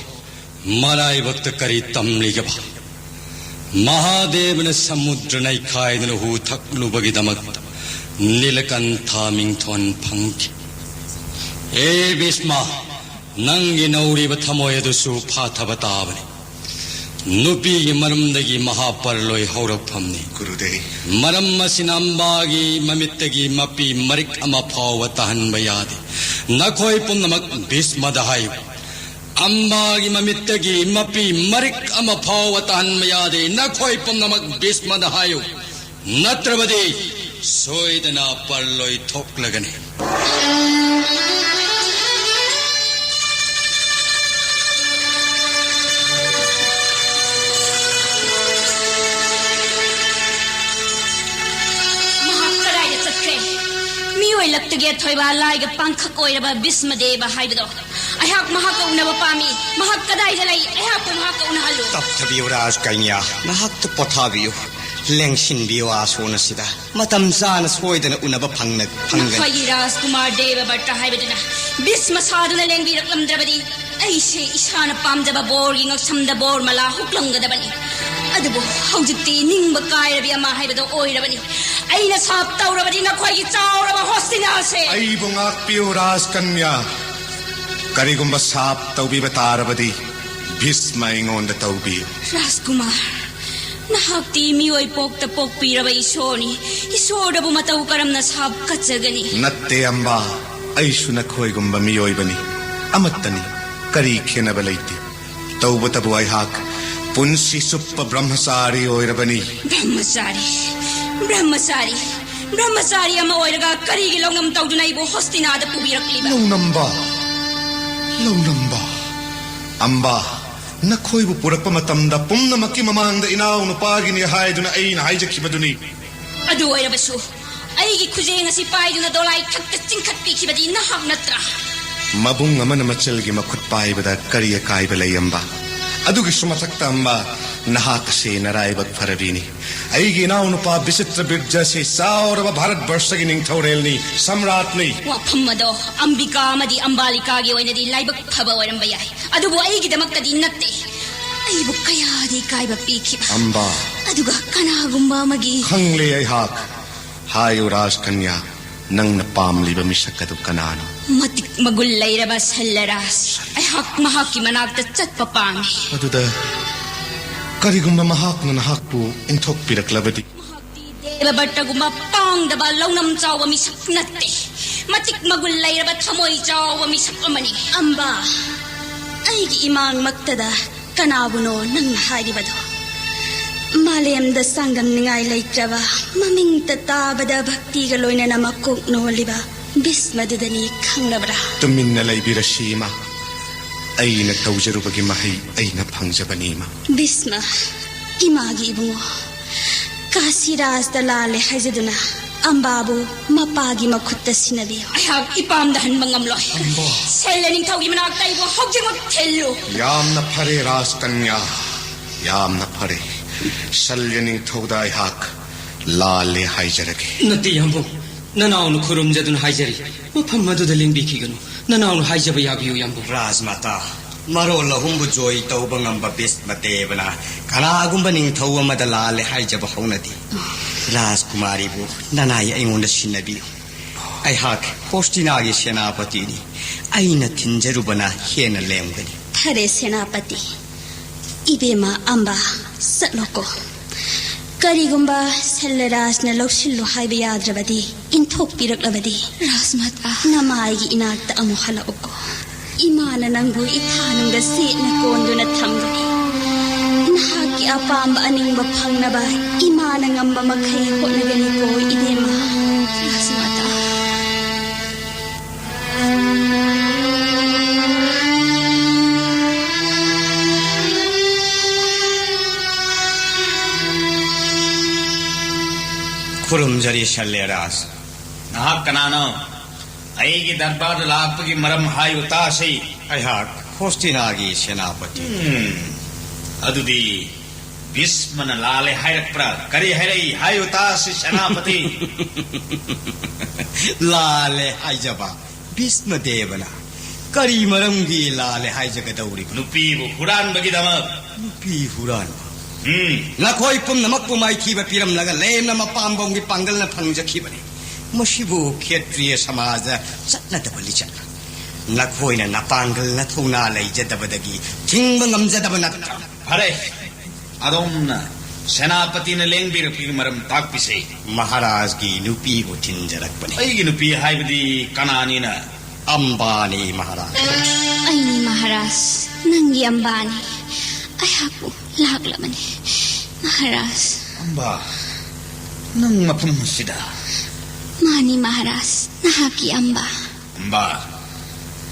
ꯃꯔꯥꯏꯕꯛꯇ ꯀꯔꯤ ꯇꯝꯂꯤꯒꯕ? ꯃꯍꯥꯗꯦꯕꯅ ꯁꯃꯨꯗ꯭ꯔ ꯅꯩꯈꯥꯏꯗꯨꯅ ꯍꯨ ꯊꯛꯂꯨꯕꯒꯤꯗꯃꯛꯇ ꯅꯤꯂꯀꯟꯊ ꯃꯤꯡꯊꯣꯟ ꯐꯪꯈꯤ꯫ ꯍꯦ ꯚꯤꯁꯃ, ꯅꯪꯒꯤ ꯅꯧꯔꯤꯕ ꯊꯃꯣꯏ ꯑꯗꯨꯁꯨ ꯐꯥꯊꯕ ꯇꯥꯕꯅꯤ꯫ ꯅꯨꯄꯤꯒꯤ ꯃꯔꯨꯝꯗꯒꯤ ꯃꯍꯥꯄꯔꯂꯣꯏ ꯍꯧꯔꯛꯐꯝꯅꯤ꯫ ꯒꯨꯔꯨꯗꯦꯕ꯫ ꯃꯔꯝ ꯑꯁꯤꯅ ꯑꯝꯕꯥꯒꯤ ꯃꯃꯤꯠꯇꯒꯤ ꯃꯄꯤ ꯃꯔꯤꯛ ꯑꯃ ꯐꯥꯎꯕ ꯇꯥꯍꯟꯕ ꯌꯥꯗꯦ꯫ ꯅꯈꯣꯏ ꯄꯨꯝꯅꯃꯛ ꯚꯤꯁꯃꯗ ꯍꯥꯏꯌꯨ꯫ ꯑꯝꯕꯥꯒꯤ ꯃꯃꯤꯠꯇꯒꯤ ꯃꯄꯤ ꯃꯔꯤꯛ ꯑꯃ ꯐꯥꯎꯕ ꯇꯥꯍꯟꯕ ꯌꯥꯗꯦ꯫ ꯅꯈꯣꯏ ꯄꯨꯝꯅꯃꯛ ꯚꯤꯁꯃꯗ ꯍꯥꯏꯌꯨ꯫ ꯅꯠꯇ꯭ꯔꯕꯗꯤ ꯁꯣꯏꯗꯅ ꯄꯔꯂꯣꯏ ꯊꯣꯛꯂꯒꯅꯤ꯫ ꯃꯍꯥꯛ ꯀꯗꯥꯏꯗ ꯆꯠꯈ꯭ꯔꯦ? ꯃꯤꯑꯣꯏ ꯂꯛꯇꯒꯤ ꯑꯊꯣꯏꯕ ꯂꯥꯏꯒ ꯄꯥꯡꯈꯛ ꯑꯣꯏꯔꯕ ꯚꯤꯁꯃꯗꯦꯕ ꯍꯥꯏꯕꯗꯣ꯫ ꯑꯩꯍꯥꯛ ꯃꯍꯥꯛꯀ ꯎꯅꯕ ꯄꯥꯝꯃꯤ꯫ ꯃꯍꯥꯛ ꯀꯗꯥꯏꯗ ꯂꯩ? ꯑꯩꯍꯥꯛꯄꯨ ꯃꯍꯥꯛꯀ ꯎꯅꯍꯜꯂꯨ꯫ ꯇꯞꯊꯕꯤꯌꯨ ꯔꯥꯖꯀꯟꯌꯥ, ꯉꯥꯏꯍꯥꯛꯇ ꯄꯣꯊꯥꯕꯤꯌꯨ꯫ ꯂꯦꯡꯁꯤꯟꯕꯤꯌꯨ ꯑꯥꯁꯣꯟ ꯑꯁꯤꯗ꯫ ꯃꯇꯝ ꯆꯥꯅ ꯁꯣꯏꯗꯅ ꯎꯅꯕ ꯐꯪꯅ-, ꯐꯪꯒꯅꯤ꯫ ꯅꯈꯣꯏꯒꯤ ꯔꯥꯖꯀꯨꯃꯥꯔ ꯗꯦꯕ ꯚꯠꯇ ꯍꯥꯏꯕꯗꯨꯅ ꯚꯤꯁꯃ ꯁꯥꯗꯨꯅ ꯂꯦꯡꯕꯤꯔꯛꯂꯝꯗ꯭ꯔꯕꯗꯤ ꯑꯩꯁꯦ ꯏꯁꯥꯅ ꯄꯥꯝꯖꯕ ꯕꯣꯔꯒꯤ ꯉꯛꯁꯝꯗ ꯕꯣꯔ ꯃꯂꯥ ꯍꯨꯛꯂꯝꯒꯗꯕꯅꯤ꯫ ꯑꯗꯨꯕꯨ ꯍꯧꯖꯤꯛꯇꯤ ꯅꯤꯡꯕ ꯀꯥꯏꯔꯕꯤ ꯑꯃ ꯍꯥꯏꯕꯗꯣ ꯑꯣꯏꯔꯕꯅꯤ꯫ ꯑꯩꯅ ꯁꯥꯞ ꯇꯧꯔꯕꯗꯤ ꯅꯈꯣꯏꯒꯤ ꯆꯥꯎꯔꯕ ꯍꯣꯁꯇꯤꯅꯥꯁꯦ꯫ ꯑꯩꯕꯨ ꯉꯥꯛꯄꯤꯌꯨ ꯔꯥꯖꯀꯟꯌꯥ꯫ ꯀꯔꯤꯒꯨꯝꯕ ꯁꯥꯞ ꯇꯧꯕꯤꯕ ꯇꯥꯔꯕꯗꯤ ꯚꯤꯁꯃ ꯑꯩꯉꯣꯟꯗ ꯇꯧꯕꯤꯌꯨ꯫ ꯔꯥꯖꯀꯨꯃꯥꯔ, ꯅꯍꯥꯛꯇꯤ ꯃꯤꯑꯣꯏ ꯄꯣꯛꯇ ꯄꯣꯛꯄꯤꯔꯕ ꯏꯁꯣꯔꯅꯤ꯫ ꯏꯁꯣꯔꯗꯕꯨ ꯃꯇꯧ ꯀꯔꯝꯅ ꯁꯥꯞ ꯀꯠꯆꯒꯅꯤ? ꯅꯠꯇꯦ ꯑꯝꯕꯥ, ꯑꯩꯁꯨ ꯅꯈꯣꯏꯒꯨꯝꯕ ꯃꯤꯑꯣꯏꯕꯅꯤ, ꯑꯃꯠꯇꯅꯤ꯫ ꯀꯔꯤ ꯈꯦꯠꯅꯕ ꯂꯩꯇꯦ꯫ ꯇꯧꯕꯇꯕꯨ ꯑꯩꯍꯥꯛ ꯄꯨꯟꯁꯤ ꯆꯨꯞꯄ ꯕ꯭ꯔꯍ꯭ꯃꯆꯥꯔꯤ ꯑꯣꯏꯔꯕꯅꯤ꯫ ꯕ꯭ꯔꯍ꯭ꯃꯆꯥꯔꯤ, ꯕ꯭ꯔꯍ꯭ꯃꯆꯥꯔꯤ, ꯕ꯭ꯔꯍ꯭ꯃꯆꯥꯔꯤ ꯑꯃ ꯑꯣꯏꯔꯒ ꯀꯔꯤꯒꯤ ꯂꯧꯅꯝ ꯇꯧꯗꯨꯅ ꯑꯩꯕꯨ ꯍꯣꯁꯇꯤꯅꯥꯗ ꯄꯨꯕꯤꯔꯛꯂꯤꯕ? ꯂꯧꯅꯝꯕ, ꯂꯧꯅꯝꯕ꯫ ꯑꯝꯕꯥ, ꯅꯈꯣꯏꯕꯨ ꯄꯨꯔꯛꯄ ꯃꯇꯝꯗ ꯄꯨꯝꯅꯃꯛꯀꯤ ꯃꯃꯥꯡꯗ ꯏꯅꯥꯎꯅꯨꯄꯥꯒꯤꯅꯤ ꯍꯥꯏꯗꯨꯅ ꯑꯩꯅ ꯍꯥꯏꯖꯈꯤꯕꯗꯨꯅꯤ꯫ ꯑꯗꯨ ꯑꯣꯏꯔꯕꯁꯨ ꯑꯩꯒꯤ ꯈꯨꯖꯦꯡ ꯑꯁꯤ ꯄꯥꯏꯗꯨꯅ ꯗꯣꯂꯥꯏ ꯊꯛꯇ ꯆꯤꯡꯈꯠꯄꯤꯈꯤꯕꯗꯤ ꯅꯍꯥꯛ ꯅꯠꯇ꯭ꯔꯥ? ꯃꯕꯨꯡ ꯑꯃꯅ ꯃꯆꯜꯒꯤ ꯃꯈꯨꯠ ꯄꯥꯏꯕꯗ ꯀꯔꯤ ꯑꯀꯥꯏꯕ ꯂꯩ ꯑꯝꯕꯥ? ꯑꯗꯨꯒꯤꯁꯨ ꯃꯊꯛꯇ ꯑꯝꯕꯥ, ꯅꯍꯥꯛ ꯑꯁꯤ ꯅꯔꯥꯏꯕꯛ ꯐꯔꯕꯤꯅꯤ꯫ ꯑꯩꯒꯤ ꯏꯅꯥꯎꯅꯨꯄꯥ ꯕꯤꯆꯤꯇ꯭ꯔ ꯕꯤꯔꯖ ꯑꯁꯤ ꯆꯥꯎꯔꯕ ꯚꯥꯔꯠ ꯕꯔꯁꯒꯤ ꯅꯤꯡꯊꯧꯔꯦꯜꯅꯤ, ꯁꯝꯔꯥꯠꯅꯤ꯫ ꯋꯥꯐꯝ ꯑꯗꯣ ꯑꯝꯕꯤꯀꯥ ꯑꯃꯗꯤ ꯑꯝꯕꯥꯂꯤꯀꯥꯒꯤ ꯑꯣꯏꯅꯗꯤ ꯂꯥꯏꯕꯛ ꯐꯕ ꯑꯣꯏꯔꯝꯕ ꯌꯥꯏ, ꯑꯗꯨꯕꯨ ꯑꯩꯒꯤꯗꯃꯛꯇꯗꯤ ꯅꯠꯇꯦ꯫ ꯑꯩꯕꯨ ꯀꯌꯥꯗꯤ ꯏꯀꯥꯏꯕ ꯄꯤꯈꯤꯕ꯫ ꯑꯝꯕꯥ꯫ ꯑꯗꯨꯒ ꯀꯅꯥꯒꯨꯝꯕ ꯑꯃꯒꯤ ꯈꯪꯂꯦ ꯑꯩꯍꯥꯛ꯫ ꯍꯥꯏꯌꯨ ꯔꯥꯖꯀꯟꯌꯥ, ꯅꯪꯅ ꯄꯥꯝꯂꯤꯕ ꯃꯤꯁꯛ ꯑꯗꯨ ꯀꯅꯥꯅꯣ? ꯃꯇꯤꯛ ꯃꯒꯨꯟ ꯂꯩꯔꯕ ꯁꯜꯂꯔꯥꯖ꯫ ꯑꯩꯍꯥꯛ ꯃꯍꯥꯛꯀꯤ ꯃꯅꯥꯛꯇ ꯆꯠꯄ ꯄꯥꯝꯃꯤ꯫ ꯑꯗꯨꯗ ꯀꯔꯤꯒꯨꯝꯕ ꯃꯍꯥꯛꯅ ꯅꯍꯥꯛꯄꯨ ꯏꯟꯊꯣꯛꯄꯤꯔꯛꯂꯕꯗꯤ? ꯃꯍꯥꯛꯇꯤ ꯗꯦꯕꯚꯠꯇꯒꯨꯝꯕ ꯄꯥꯡꯗꯕ ꯂꯧꯅꯝ ꯆꯥꯎꯕ ꯃꯤꯁꯛ ꯅꯠꯇꯦ꯫ ꯃꯇꯤꯛ ꯃꯒꯨꯟ ꯂꯩꯔꯕ ꯊꯃꯣꯏ ꯆꯥꯎꯕ ꯃꯤꯁꯛ ꯑꯃꯅꯤ꯫ ꯑꯝꯕꯥ, ꯑꯩꯒꯤ ꯏꯃꯥꯡꯃꯛꯇꯗ ꯀꯅꯥꯕꯨꯅꯣ ꯅꯪꯅ ꯍꯥꯏꯔꯤꯕꯗꯣ? ꯃꯥꯂꯦꯝꯗ ꯆꯥꯡꯗꯝꯅꯤꯡꯉꯥꯏ ꯂꯩꯇ꯭ꯔꯕ, ꯃꯃꯤꯡꯇ ꯇꯥꯕꯗ ꯚꯛꯇꯤꯒ ꯂꯣꯏꯅꯅ ꯃꯀꯣꯛ ꯅꯣꯜꯂꯤꯕ ꯚꯤꯁꯃꯗꯨꯗꯅꯤ, ꯈꯪꯂꯕ꯭ꯔꯥ? ꯇꯨꯃꯤꯟꯅ ꯂꯩꯕꯤꯔꯁꯤ, ꯏꯃꯥ꯫ ꯑꯩꯅ ꯇꯧꯖꯔꯨꯕꯒꯤ ꯃꯍꯩ ꯑꯩꯅ ꯐꯪꯖꯕꯅꯤ, ꯏꯃꯥ꯫ ꯚꯤꯁꯃ, ꯏꯃꯥꯒꯤ ꯏꯕꯨꯡꯉꯣ, ꯀꯥꯁꯤꯔꯥꯖꯇ ꯂꯥꯜꯂꯦ ꯍꯥꯏꯖꯗꯨꯅ ꯑꯝꯕꯥꯕꯨ ꯃꯄꯥꯒꯤ ꯃꯈꯨꯠꯇ ꯁꯤꯟꯅꯕꯤꯌꯨ꯫ ꯑꯩꯍꯥꯛ ꯏꯄꯥꯝꯗ ꯍꯟꯕ ꯉꯝꯂꯣꯏ꯫ ꯑꯝꯕꯥ꯫ ꯁꯦꯜꯂ ꯅꯤꯡꯊꯧꯒꯤ ꯃꯅꯥꯛꯇ ꯑꯩꯕꯨ ꯍꯧꯖꯤꯛꯃꯛ ꯊꯤꯜꯂꯨ꯫ ꯌꯥꯝꯅ ꯐꯔꯦ, ꯔꯥꯖꯀꯟꯌꯥ꯫ ꯌꯥꯝꯅ ꯐꯔꯦ꯫ ꯁꯜꯂ ꯅꯤꯡꯊꯧꯗ ꯑꯩꯍꯥꯛ ꯂꯥꯜꯂꯦ ꯍꯥꯏꯖꯔꯒꯦ꯫ ꯅꯠꯇꯦ, ꯌꯥꯝꯕꯨꯡ꯫ ꯅꯅꯥꯎꯅ ꯈꯨꯔꯨꯝꯖꯗꯨꯅ ꯍꯥꯏꯖꯔꯤ꯫ ꯃꯐꯝ ꯑꯗꯨꯗ ꯂꯦꯡꯕꯤꯈꯤꯒꯅꯨ꯫ ꯅꯅꯥꯎꯅ ꯍꯥꯏꯖꯕ ꯌꯥꯕꯤꯌꯨ, ꯌꯥꯝꯕꯨꯡ꯫ ꯔꯥꯖꯃꯥꯇꯥ, ꯃꯔꯣꯜ ꯑꯍꯨꯝꯕꯨ ꯖꯣꯏ ꯇꯧꯕ ꯉꯝꯕ ꯚꯤꯁꯃꯗꯦꯕꯅ ꯀꯅꯥꯒꯨꯝꯕ ꯅꯤꯡꯊꯧ ꯑꯃꯗ ꯂꯥꯜꯂꯦ ꯍꯥꯏꯖꯕ ꯍꯧꯅꯗꯦ꯫ ꯔꯥꯖꯀꯨꯃꯥꯔꯤꯕꯨ ꯅꯅꯥꯏ ꯑꯩꯉꯣꯟꯗ ꯁꯤꯟꯅꯕꯤꯌꯨ꯫ ꯑꯩꯍꯥꯛ ꯍꯣꯁꯇꯤꯅꯥꯒꯤ ꯁꯦꯅꯥꯄꯇꯤꯅꯤ꯫ ꯑꯩꯅ ꯊꯤꯟꯖꯔꯨꯕꯅ ꯍꯦꯟꯅ ꯂꯦꯝꯒꯅꯤ꯫ ꯐꯔꯦ ꯁꯦꯅꯥꯄꯇꯤ꯫ ꯏꯕꯦꯝꯃ ꯑꯝꯕ, ꯆꯠꯂꯣꯀꯣ꯫ ꯀꯔꯤꯒꯨꯝꯕ ꯁꯜꯂꯔꯥꯖꯅ ꯂꯧꯁꯤꯜꯂꯨ ꯍꯥꯏꯕ ꯌꯥꯗ꯭ꯔꯕꯗꯤ, ꯏꯟꯊꯣꯛꯄꯤꯔꯛꯂꯕꯗꯤ, ꯔꯥꯖꯃꯥꯇꯥ, ꯅꯃꯥꯏꯒꯤ ꯏꯅꯥꯛꯇ ꯑꯃꯨꯛ ꯍꯜꯂꯛꯎꯀꯣ꯫ ꯏꯃꯥꯅ ꯅꯪꯕꯨ ꯏꯊꯥꯅꯨꯡꯗ ꯁꯦꯠꯅ ꯀꯣꯟꯗꯨꯅ ꯊꯝꯒꯅꯤ꯫ ꯅꯍꯥꯛꯀꯤ ꯑꯄꯥꯝꯕ ꯑꯅꯤꯡꯕ ꯐꯪꯅꯕ ꯏꯃꯥꯅ ꯉꯝꯕ ꯃꯈꯩ ꯍꯣꯠꯅꯒꯅꯤꯀꯣ, ꯏꯕꯦꯝꯃ꯫ ꯔꯥꯖꯃꯥꯇꯥ꯫ ꯈꯨꯔꯨꯝꯖꯔꯤ ꯁꯜꯂꯦꯔꯥꯖ꯫ ꯅꯍꯥꯛ ꯀꯅꯥꯅꯣ? ꯑꯩꯒꯤ ꯗꯔꯕꯥꯔꯗ ꯂꯥꯛꯄꯒꯤ ꯃꯔꯝ ꯍꯥꯏꯌꯨ ꯇꯥꯁꯤ꯫ ꯑꯩꯍꯥꯛ ꯍꯣꯁꯇꯤꯅꯥꯒꯤ ꯁꯦꯅꯥꯄꯇꯤ꯫ ꯎꯝ, ꯑꯗꯨꯗꯤ ꯚꯤꯁꯃꯅ ꯂꯥꯜꯂꯦ ꯍꯥꯏꯔꯛꯄ꯭ꯔꯥ? ꯀꯔꯤ ꯍꯥꯏꯔꯛꯏ? ꯍꯥꯏꯌꯨ ꯇꯥꯁꯤ, ꯁꯦꯅꯥꯄꯇꯤ꯫ ꯂꯥꯜꯂꯦ ꯍꯥꯏꯖꯕ ꯚꯤꯁꯃ ꯗꯦꯕꯅ ꯀꯔꯤ ꯃꯔꯝꯒꯤ ꯂꯥꯜꯂꯦ ꯍꯥꯏꯖꯒꯗꯧꯔꯤꯕ? ꯅꯨꯄꯤꯕꯨ ꯍꯨꯔꯥꯟꯕꯒꯤꯗꯃꯛ꯫ ꯅꯨꯄꯤ ꯍꯨꯔꯥꯟꯕ? ꯎꯝ꯫ ꯅꯈꯣꯏ ꯄꯨꯝꯅꯃꯛꯄꯨ ꯃꯥꯏꯊꯤꯕ ꯄꯤꯔꯝꯂꯒ ꯂꯦꯝꯅ ꯃꯄꯥꯝꯕꯣꯝꯒꯤ ꯄꯥꯡꯒꯜꯅ ꯐꯪꯖꯈꯤꯕꯅꯤ꯫ ꯃꯁꯤꯕꯨ ꯈꯦꯇ꯭ꯔꯤꯌ ꯁꯃꯥꯖꯗ ꯆꯠꯅꯗꯕ ꯂꯤꯆꯠꯅꯤ꯫ ꯅꯈꯣꯏꯅ ꯅꯄꯥꯡꯒꯜ ꯅꯊꯧꯅꯥ ꯂꯩꯖꯗꯕꯗꯒꯤ ꯊꯤꯡꯕ ꯉꯝꯖꯗꯕ ꯅꯠꯇ꯭ꯔꯥ? ꯐꯔꯦ, ꯑꯗꯣꯝꯅ ꯁꯦꯅꯥꯄꯇꯤꯅ ꯂꯦꯡꯕꯤꯔꯛꯄꯒꯤ ꯃꯔꯝ ꯇꯥꯛꯄꯤꯁꯦ꯫ ꯃꯍꯥꯔꯥꯖꯒꯤ ꯅꯨꯄꯤꯕꯨ ꯊꯤꯟꯖꯔꯛꯄꯅꯤ꯫ ꯑꯩꯒꯤ ꯅꯨꯄꯤ ꯍꯥꯏꯕꯗꯤ ꯀꯅꯥꯅꯤꯅ? ꯑꯝꯕꯥꯅꯤ, ꯃꯍꯥꯔꯥꯖ꯫ ꯑꯩꯅꯤ ꯃꯍꯥꯔꯥꯖ, ꯅꯪꯒꯤ ꯑꯝꯕꯥꯅꯤ꯫ ꯑꯩꯍꯥꯛꯄꯨ ꯂꯥꯛꯂꯕꯅꯤ, ꯃꯍꯥꯔꯥꯖ꯫ ꯑꯝꯕꯥ, ꯅꯪ ꯃꯐꯝ ꯑꯁꯤꯗ? ꯃꯥꯅꯤ ꯃꯍꯥꯔꯥꯖ, ꯅꯍꯥꯛꯀꯤ ꯑꯝꯕꯥ꯫ ꯑꯝꯕꯥ,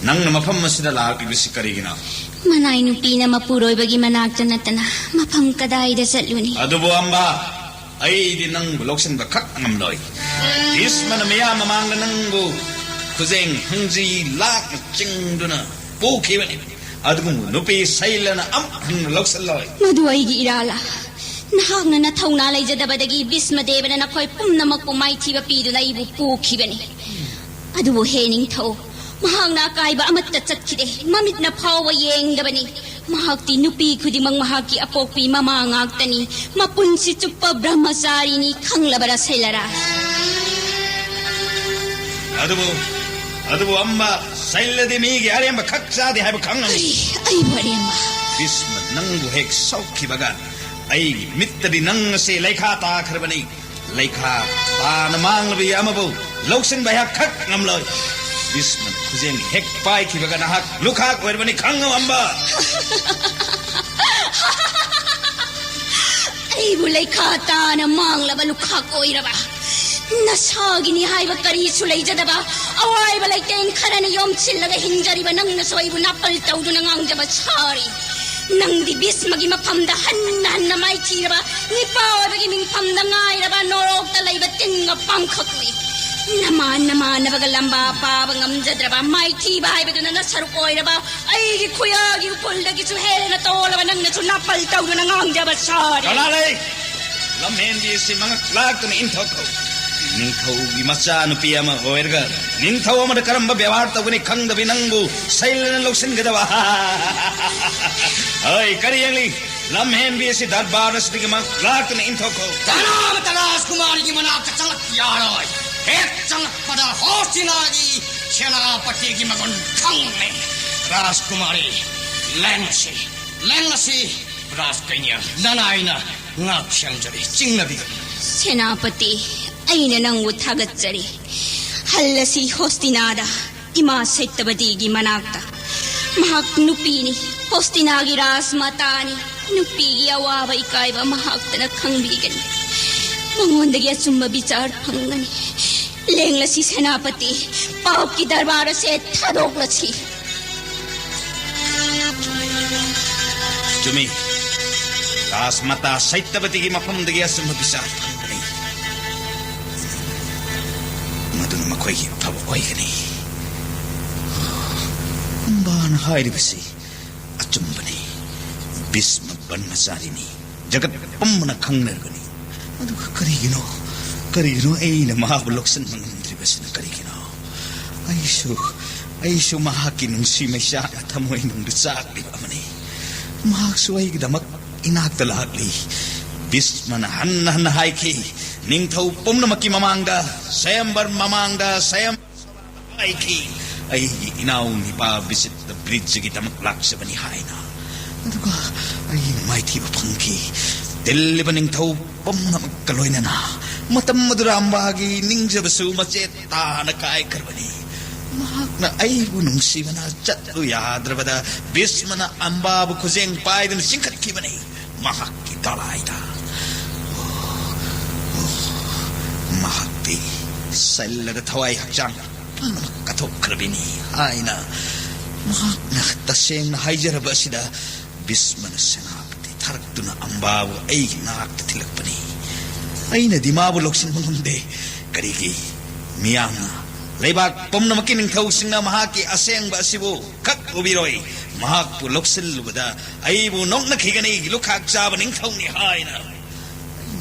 ꯅꯪꯅ ꯃꯐꯝ ꯑꯁꯤꯗ ꯂꯥꯛꯂꯤꯕꯁꯤ ꯀꯔꯤꯒꯤꯅꯣ? ꯃꯅꯥꯏ ꯅꯨꯄꯤꯅ ꯃꯄꯨꯔꯣꯏꯕꯒꯤ ꯃꯅꯥꯛꯇ ꯅꯠꯇꯅ ꯃꯐꯝ ꯀꯗꯥꯏꯗ ꯆꯠꯂꯨꯅꯤ? ꯑꯗꯨꯕꯨ ꯑꯝꯕꯥ, ꯑꯩꯗꯤ ꯅꯪꯕꯨ ꯂꯧꯁꯤꯟꯕ ꯈꯛ ꯉꯝꯂꯣꯏ꯫ ꯚꯤꯁꯃꯅ ꯃꯤꯌꯥꯝ ꯃꯃꯥꯡꯗ ꯅꯪꯕꯨ ꯈꯨꯖꯦꯡ ꯍꯪꯖꯤ ꯂꯥꯛꯅ ꯆꯤꯡꯗꯨꯅ ꯄꯨꯈꯤꯕꯅꯤ꯫ ꯑꯗꯨꯒꯨꯝꯕ ꯅꯨꯄꯤ ꯁꯩꯂꯅ ꯑꯃꯨꯛ ꯍꯟꯅ ꯂꯧꯁꯤꯜꯂꯣꯏ꯫ ꯃꯗꯨ ꯑꯩꯒꯤ ꯏꯔꯥꯜꯂ? ꯅꯍꯥꯛꯅ ꯅꯊꯧꯅꯥ ꯂꯩꯖꯗꯕꯗꯒꯤ ꯚꯤꯁꯃꯗꯦꯕꯅ ꯅꯈꯣꯏ ꯄꯨꯝꯅꯃꯛꯄꯨ ꯃꯥꯏꯊꯤꯕ ꯄꯤꯗꯨꯅ ꯑꯩꯕꯨ ꯄꯨꯈꯤꯕꯅꯤ꯫ ꯑꯗꯨꯕꯨ ꯍꯦ ꯅꯤꯡꯊꯧ, ꯃꯍꯥꯛꯅ ꯑꯀꯥꯏꯕ ꯑꯃꯠꯇ ꯆꯠꯈꯤꯗꯦ꯫ ꯃꯃꯤꯠꯅ ꯐꯥꯎꯕ ꯌꯦꯡꯗꯕꯅꯤ꯫ ꯃꯍꯥꯛꯇꯤ ꯅꯨꯄꯤ ꯈꯨꯗꯤꯡꯃꯛ ꯃꯍꯥꯛꯀꯤ ꯑꯄꯣꯛꯄꯤ ꯃꯃꯥ ꯉꯥꯛꯇꯅꯤ꯫ ꯃꯄꯨꯟꯁꯤ ꯆꯨꯞꯄ ꯕ꯭ꯔꯍ꯭ꯃꯆꯥꯔꯤꯅꯤ, ꯈꯪꯂꯕꯔꯥ ꯁꯩꯂꯔꯥ? ꯑꯗꯨꯕꯨ, ꯑꯗꯨꯕꯨ ꯑꯝꯕ, ꯁꯩꯂꯗꯤ ꯃꯤꯒꯤ ꯑꯔꯦꯝꯕ ꯈꯛ ꯆꯥꯗꯦ ꯍꯥꯏꯕ ꯈꯪꯉꯝꯃꯤ꯫ ꯀꯔꯤ? ꯑꯩꯕꯨ ꯑꯔꯦꯝꯕ? ꯚꯤꯁꯃ ꯅꯪꯕꯨ ꯍꯦꯛ ꯁꯣꯛꯈꯤꯕꯒ ꯑꯩꯒꯤ ꯃꯤꯠꯇꯗꯤ ꯅꯪ ꯑꯁꯤ ꯂꯩꯈꯥ ꯇꯥꯈ꯭ꯔꯕꯅꯤ꯫ ꯂꯩꯈꯥ ꯇꯥꯅ ꯃꯥꯡꯂꯕ ꯑꯃꯕꯨ ꯂꯧꯁꯤꯟꯕ ꯑꯩꯍꯥꯛ ꯈꯛ ꯉꯝꯂꯣꯏ꯫ ꯚꯤꯁꯃ ꯈꯨꯖꯦꯡ ꯍꯦꯛ ꯄꯥꯏꯈꯤꯕꯒ ꯅꯍꯥꯛ ꯂꯨꯈꯥꯛ ꯑꯣꯏꯔꯕꯅꯤ, ꯈꯪꯉꯨ ꯑꯝꯕ꯫ ꯑꯩꯕꯨ ꯂꯩꯈꯥ ꯇꯥꯅ ꯃꯥꯡꯂꯕ ꯂꯨꯈꯥꯛ ꯑꯣꯏꯔꯕ? ꯅꯁꯥꯒꯤꯅꯤ ꯍꯥꯏꯕ ꯀꯔꯤꯁꯨ ꯂꯩꯖꯗꯕ, ꯑꯋꯥꯏꯕ ꯂꯩꯇꯦꯡ ꯈꯔꯅ ꯌꯣꯝꯁꯤꯜꯂꯒ ꯍꯤꯡꯖꯔꯤꯕ ꯅꯪꯅꯁꯨ ꯑꯩꯕꯨ ꯅꯥꯄꯜ ꯇꯧꯗꯨꯅ ꯉꯥꯡꯖꯕ ꯁꯥꯔꯤ꯫ ꯅꯪꯗꯤ ꯚꯤꯁꯃꯒꯤ ꯃꯐꯝꯗ ꯍꯟꯅ ꯍꯟꯅ ꯃꯥꯏꯊꯤꯔꯕ, ꯅꯤꯄꯥ ꯑꯣꯏꯕꯒꯤ ꯃꯤꯡꯐꯝꯗ ꯉꯥꯏꯔꯕ ꯅꯣꯔꯣꯛꯇ ꯂꯩꯕ ꯇꯤꯟꯒ ꯄꯥꯡꯈꯛꯅꯤ꯫ ꯅꯃꯥꯟ ꯅꯃꯥꯟꯅꯕꯒ ꯂꯝꯕꯥ ꯄꯥꯕ ꯉꯝꯖꯗ꯭ꯔꯕ, ꯃꯥꯏꯊꯤꯕ ꯍꯥꯏꯕꯗꯨꯅ ꯅꯁꯔꯨꯛ ꯑꯣꯏꯔꯕ, ꯑꯩꯒꯤ ꯈꯨꯌꯥꯒꯤ ꯎꯐꯨꯜꯗꯒꯤꯁꯨ ꯍꯦꯟꯅ ꯇꯣꯜꯂꯕ ꯅꯪꯅꯁꯨ ꯅꯥꯄꯜ ꯇꯧꯗꯨꯅ ꯉꯥꯡꯖꯕ ꯁꯥꯔꯤ꯫ ꯀꯅꯥ ꯂꯩ? ꯂꯝꯍꯦꯟꯕꯤ ꯑꯁꯤ ꯃꯉꯛ ꯂꯥꯛꯇꯨꯅ ꯏꯟꯊꯣꯛꯈꯣ꯫ ꯅꯤꯡꯊꯧꯒꯤ ꯃꯆꯥꯅꯨꯄꯤ ꯑꯃ ꯑꯣꯏꯔꯒ ꯅꯤꯡꯊꯧ ꯑꯃꯗ ꯀꯔꯝꯕ ꯕꯦꯕꯥꯔ ꯇꯧꯒꯅꯤ ꯈꯪꯗꯕꯤ ꯅꯪꯕꯨ ꯁꯩꯂꯅ ꯂꯧꯁꯤꯟꯒꯗꯕ? ꯍꯣꯏ, ꯀꯔꯤ ꯌꯦꯡꯂꯤ? ꯂꯝꯍꯦꯟꯕꯤ ꯑꯁꯤ ꯗꯔꯕꯥꯔ ꯑꯁꯤꯗꯒꯤ ꯃꯉꯛ ꯂꯥꯛꯇꯨꯅ ꯏꯟꯊꯣꯛꯈꯣ꯫ ꯀꯅꯥꯃꯠꯇ ꯔꯥꯖꯀꯨꯃꯥꯔꯤꯒꯤ ꯃꯅꯥꯛꯇ ꯆꯪꯂꯛꯄ ꯌꯥꯔꯣꯏ꯫ ꯍꯦꯛ ꯆꯪꯂꯛꯄꯗ ꯍꯣꯁꯇꯤꯅꯥꯒꯤ ꯁꯦꯅꯥꯄꯇꯤꯒꯤ ꯃꯒꯨꯟ ꯈꯪꯂꯦ꯫ ꯔꯥꯖꯀꯨꯃꯥꯔꯤ, ꯂꯦꯡꯉꯁꯤ, ꯂꯦꯡꯉꯁꯤ꯫ ꯔꯥꯖꯀꯩꯅ ꯅꯅꯥꯏꯅ ꯉꯥꯛ ꯁꯦꯟꯖꯔꯤ, ꯆꯤꯡꯅꯕꯤꯒꯅꯨ꯫ ꯁꯦꯅꯥꯄꯇꯤ, ꯑꯩꯅ ꯅꯪꯕꯨ ꯊꯥꯒꯠꯆꯔꯤ꯫ ꯍꯜꯂꯁꯤ ꯍꯣꯁꯇꯤꯅꯥꯗ, ꯏꯃꯥ ꯁꯩꯇꯕꯇꯤꯒꯤ ꯃꯅꯥꯛꯇ꯫ ꯃꯍꯥꯛ ꯅꯨꯄꯤꯅꯤ, ꯍꯣꯁꯇꯤꯅꯥꯒꯤ ꯔꯥꯖꯃꯥꯇꯥꯅꯤ꯫ ꯅꯨꯄꯤꯒꯤ ꯑꯋꯥꯕ ꯏꯀꯥꯏꯕ ꯃꯍꯥꯛꯇꯅ ꯈꯪꯕꯤꯒꯅꯤ꯫ ꯃꯉꯣꯟꯗꯒꯤ ꯑꯆꯨꯝꯕ ꯕꯤꯆꯥꯔ ꯐꯪꯒꯅꯤ꯫ ꯂꯦꯡꯂꯁꯤ ꯁꯦꯅꯥꯄꯇꯤ, ꯄꯥꯞꯀꯤ ꯗꯔꯕꯥꯔ ꯑꯁꯦ ꯊꯥꯗꯣꯛꯂꯁꯤ꯫ ꯆꯨꯝꯃꯤ꯫ ꯔꯥꯖꯃꯥꯇꯥ ꯁꯩꯇꯕꯇꯤꯒꯤ ꯃꯐꯝꯗꯒꯤ ꯑꯆꯨꯝꯕ ꯕꯤꯆꯥꯔ ꯐꯪꯒꯅꯤ꯫ ꯃꯗꯨꯅ ꯃꯈꯣꯏꯒꯤ ꯑꯐꯕ ꯑꯣꯏꯒꯅꯤ꯫ ꯑꯝꯕꯥꯅ ꯍꯥꯏꯔꯤꯕꯁꯤ ꯑꯆꯨꯝꯕꯅꯤ꯫ ꯚꯤꯁꯃ ꯕ꯭ꯔꯍ꯭ꯃꯆꯥꯔꯤꯅꯤ꯫ ꯖꯒꯠ ꯄꯨꯝꯕꯅ ꯈꯪꯅꯔꯒꯅꯤ꯫ ꯑꯗꯨꯒ ꯀꯔꯤꯒꯤꯅꯣ, ꯀꯔꯤꯒꯤꯅꯣ ꯑꯩꯅ ꯃꯍꯥꯛꯄꯨ ꯂꯧꯁꯤꯟꯕ ꯉꯝꯗ꯭ꯔꯤꯕꯁꯤꯅ ꯀꯔꯤꯒꯤꯅꯣ? ꯑꯩꯁꯨ, ꯑꯩꯁꯨ ꯃꯍꯥꯛꯀꯤ ꯅꯨꯡꯁꯤ ꯃꯩꯆꯥꯛꯅ ꯊꯃꯣꯏꯅꯨꯡꯗ ꯆꯥꯛꯂꯤꯕ ꯑꯃꯅꯤ꯫ ꯃꯍꯥꯛꯁꯨ ꯑꯩꯒꯤꯗꯃꯛ ꯏꯅꯥꯛꯇ ꯂꯥꯛꯂꯤ꯫ ꯚꯤꯁꯃꯅ ꯍꯟꯅ ꯍꯟꯅ ꯍꯥꯏꯈꯤ, ꯅꯤꯡꯊꯧ ꯄꯨꯝꯅꯃꯛꯀꯤ ꯃꯃꯥꯡꯗ ꯁ꯭ꯋꯌꯝꯕꯔ ꯃꯃꯥꯡꯗ ꯁ꯭ꯋꯌꯝ ꯍꯥꯏꯈꯤ, ꯑꯩꯒꯤ ꯏꯅꯥꯎ ꯅꯤꯄꯥ ꯕꯤꯆꯤꯇ꯭ꯔ ꯕ꯭ꯔꯤꯖꯒꯤꯗꯃꯛ ꯂꯥꯛꯆꯕꯅꯤ ꯍꯥꯏꯅ꯫ ꯑꯗꯨꯒ ꯑꯩꯅ ꯃꯥꯏꯊꯤꯕ ꯐꯪꯈꯤ꯫ ꯇꯤꯜꯂꯤꯕ ꯅꯤꯡꯊꯧ ꯄꯨꯝꯅꯃꯛꯀ ꯂꯣꯏꯅꯅ ꯃꯇꯝ ꯑꯗꯨꯗ ꯑꯝꯕꯥꯒꯤ ꯅꯤꯡꯖꯕꯁꯨ ꯃꯆꯦꯠ ꯇꯥꯅ ꯀꯥꯏꯈ꯭ꯔꯕꯅꯤ꯫ ꯃꯍꯥꯛꯅ ꯑꯩꯕꯨ ꯅꯨꯡꯁꯤꯕꯅ ꯆꯠꯂꯨ ꯌꯥꯗ꯭ꯔꯕꯗ ꯚꯤꯁꯃꯅ ꯑꯝꯕꯥꯕꯨ ꯈꯨꯖꯦꯡ ꯄꯥꯏꯗꯨꯅ ꯆꯤꯡꯈꯠꯈꯤꯕꯅꯤ꯫ ꯃꯍꯥꯛꯀꯤ ꯗꯂꯥꯏꯗ꯫ ꯑꯣ, ꯑꯣ, ꯃꯍꯥꯛꯇꯤ ꯁꯜꯂꯗ ꯊꯋꯥꯏ ꯍꯛꯆꯥꯡ ꯄꯨꯝꯅꯃꯛ ꯀꯠꯊꯣꯛꯈ꯭ꯔꯕꯤꯅꯤ ꯍꯥꯏꯅ ꯃꯍꯥꯛꯅ ꯇꯁꯦꯡꯅ ꯍꯥꯏꯖꯔꯕ ꯑꯁꯤꯗ ꯚꯤꯁꯃꯅ ꯁꯦꯅꯥꯄꯇꯤ ꯊꯥꯔꯛꯇꯨꯅ ꯑꯝꯕꯥꯕꯨ ꯑꯩꯒꯤ ꯅꯥꯛꯇ ꯊꯤꯜꯂꯛꯄꯅꯤ꯫ ꯑꯩꯅꯗꯤ ꯃꯥꯕꯨ ꯂꯧꯁꯤꯟꯕ ꯉꯝꯗꯦ꯫ ꯀꯔꯤꯒꯤ? ꯃꯤꯌꯥꯝꯅ, ꯂꯩꯕꯥꯛ ꯄꯨꯝꯅꯃꯛꯀꯤ ꯅꯤꯡꯊꯧꯁꯤꯡꯅ ꯃꯍꯥꯛꯀꯤ ꯑꯁꯦꯡꯕ ꯑꯁꯤꯕꯨ ꯈꯛ ꯎꯕꯤꯔꯣꯏ꯫ ꯃꯍꯥꯛꯄꯨ ꯂꯧꯁꯤꯜꯂꯨꯕꯗ ꯑꯩꯕꯨ ꯅꯣꯛꯅꯈꯤꯒꯅꯤ, ꯂꯨꯈꯥꯛ ꯆꯥꯕ ꯅꯤꯡꯊꯧꯅꯤ ꯍꯥꯏꯅ꯫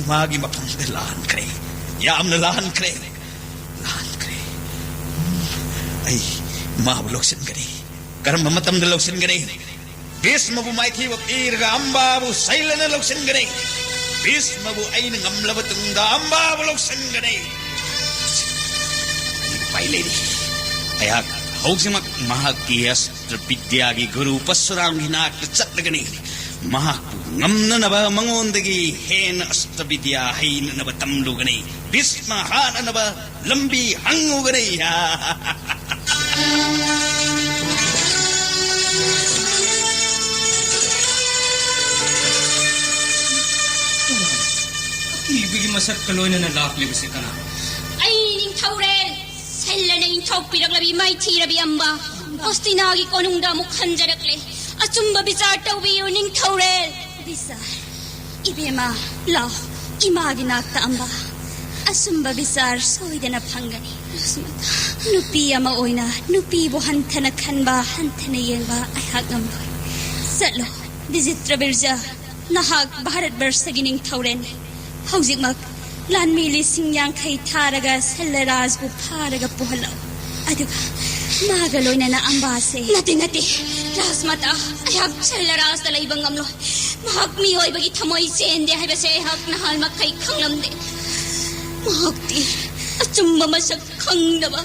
ꯃꯥꯒꯤ ꯃꯐꯝꯗ ꯂꯥꯟꯈ꯭ꯔꯦ, ꯌꯥꯝꯅ ꯂꯥꯟꯈ꯭ꯔꯦ, ꯂꯥꯟꯈ꯭ꯔꯦ꯫ ꯑꯩ ꯃꯥꯕꯨ ꯂꯧꯁꯤꯟꯒꯅꯤ꯫ ꯀꯔꯝꯕ ꯃꯇꯝꯗ ꯂꯧꯁꯤꯟꯒꯅꯤ? ꯚꯤꯁꯃꯕꯨ ꯃꯥꯏꯊꯤꯕ ꯄꯤꯔꯒ ꯑꯝꯕꯥꯕꯨ ꯁꯩꯂꯅ ꯂꯧꯁꯤꯟꯒꯅꯤ꯫ ꯚꯤꯁꯃꯕꯨ ꯑꯩꯅ ꯉꯝꯂꯕ ꯇꯨꯡꯗ ꯑꯝꯕꯥꯕꯨ ꯂꯧꯁꯤꯟꯒꯅꯤ꯫ ꯑꯩ ꯎꯄꯥꯏ ꯂꯩꯔꯤ꯫ ꯑꯩꯍꯥꯛ ꯍꯧꯖꯤꯛꯃꯛ ꯃꯍꯥꯛꯀꯤ ꯑꯁꯇ꯭ꯔ ꯕꯤꯗ꯭ꯌꯥꯒꯤ ꯒꯨꯔꯨ ꯄꯔꯁꯨꯔꯥꯝꯒꯤ ꯅꯥꯛꯇ ꯆꯠꯂꯒꯅꯤ꯫ ꯃꯍꯥꯛꯄꯨ ꯉꯝꯅꯅꯕ, ꯃꯉꯣꯟꯗꯒꯤ ꯍꯦꯟꯅ ꯑꯁꯇ꯭ꯔ ꯕꯤꯗ꯭ꯌꯥ ꯍꯩꯅꯅꯕ ꯇꯝꯂꯨꯒꯅꯤ꯫ ꯚꯤꯁꯃ ꯍꯥꯠꯅꯅꯕ ꯂꯝꯕꯤ ꯍꯪꯉꯨꯒꯅꯤ꯫ ꯑꯀꯤꯕꯒꯤ ꯃꯁꯛꯀ ꯂꯣꯏꯅꯅ ꯂꯥꯛꯂꯤꯕꯁꯤ ꯀꯅꯥ? ꯑꯩ ꯅꯤꯡꯊꯧꯔꯦꯜ ꯁꯜꯂꯅ ꯏꯟꯊꯣꯛꯄꯤꯔꯛꯂꯕꯤ ꯃꯥꯏꯊꯤꯔꯕꯤ ꯑꯝꯕ, ꯍꯣꯁꯇꯤꯅꯥꯒꯤ ꯀꯣꯅꯨꯡꯗ ꯑꯃꯨꯛ ꯍꯟꯖꯔꯛꯂꯦ꯫ ꯑꯆꯨꯝꯕ ꯕꯤꯆꯥꯔ ꯇꯧꯕꯤꯌꯨ ꯅꯤꯡꯊꯧꯔꯦꯜ꯫ ꯕꯤꯆꯥꯔ? ꯏꯕꯦꯝꯃ, ꯂꯥꯎ, ꯏꯃꯥꯒꯤ ꯅꯥꯛꯇ ꯑꯝꯕ꯫ ꯑꯆꯨꯝꯕ ꯕꯤꯆꯥꯔ ꯁꯣꯏꯗꯅ ꯐꯪꯒꯅꯤ꯫ ꯅꯨꯄꯤ ꯑꯃ ꯑꯣꯏꯅ ꯅꯨꯄꯤꯕꯨ ꯍꯟꯊꯅ ꯈꯟꯕ, ꯍꯟꯊꯅ ꯌꯦꯡꯕ ꯑꯩꯍꯥꯛ ꯉꯝꯂꯣꯏ꯫ ꯆꯠꯂꯣ, ꯕꯤꯖꯤꯇ꯭ꯔ ꯕꯤꯔꯖ, ꯅꯍꯥꯛ ꯚꯥꯔꯠ ꯕꯔꯁꯒꯤ ꯅꯤꯡꯊꯧꯔꯦꯜꯅꯤ꯫ ꯍꯧꯖꯤꯛꯃꯛ ꯂꯥꯟꯃꯤ ꯂꯤꯁꯤꯡ ꯌꯥꯡꯈꯩ ꯊꯥꯔꯒ ꯁꯜꯂꯔꯥꯖꯕꯨ ꯐꯥꯔꯒ ꯄꯨꯍꯜꯂꯛꯎ꯫ ꯑꯗꯨꯒ ꯃꯥꯒ ꯂꯣꯏꯅꯅ ꯑꯝꯕꯥꯁꯦ꯫ ꯅꯠꯇꯦ, ꯅꯠꯇꯦ, ꯔꯥꯖꯃꯥꯇꯥ, ꯑꯩꯍꯥꯛ ꯁꯜꯂꯔꯥꯖꯇ ꯂꯩꯕ ꯉꯝꯂꯣꯏ꯫ ꯃꯍꯥꯛ ꯃꯤꯑꯣꯏꯕꯒꯤ ꯊꯃꯣꯏ ꯆꯦꯟꯗꯦ ꯍꯥꯏꯕꯁꯦ ꯑꯩꯍꯥꯛ ꯅꯍꯥꯟꯃꯈꯩ ꯈꯪꯂꯝꯗꯦ꯫ ꯃꯍꯥꯛꯇꯤ ꯑꯆꯨꯝꯕ ꯃꯁꯛ ꯈꯪꯗꯕ,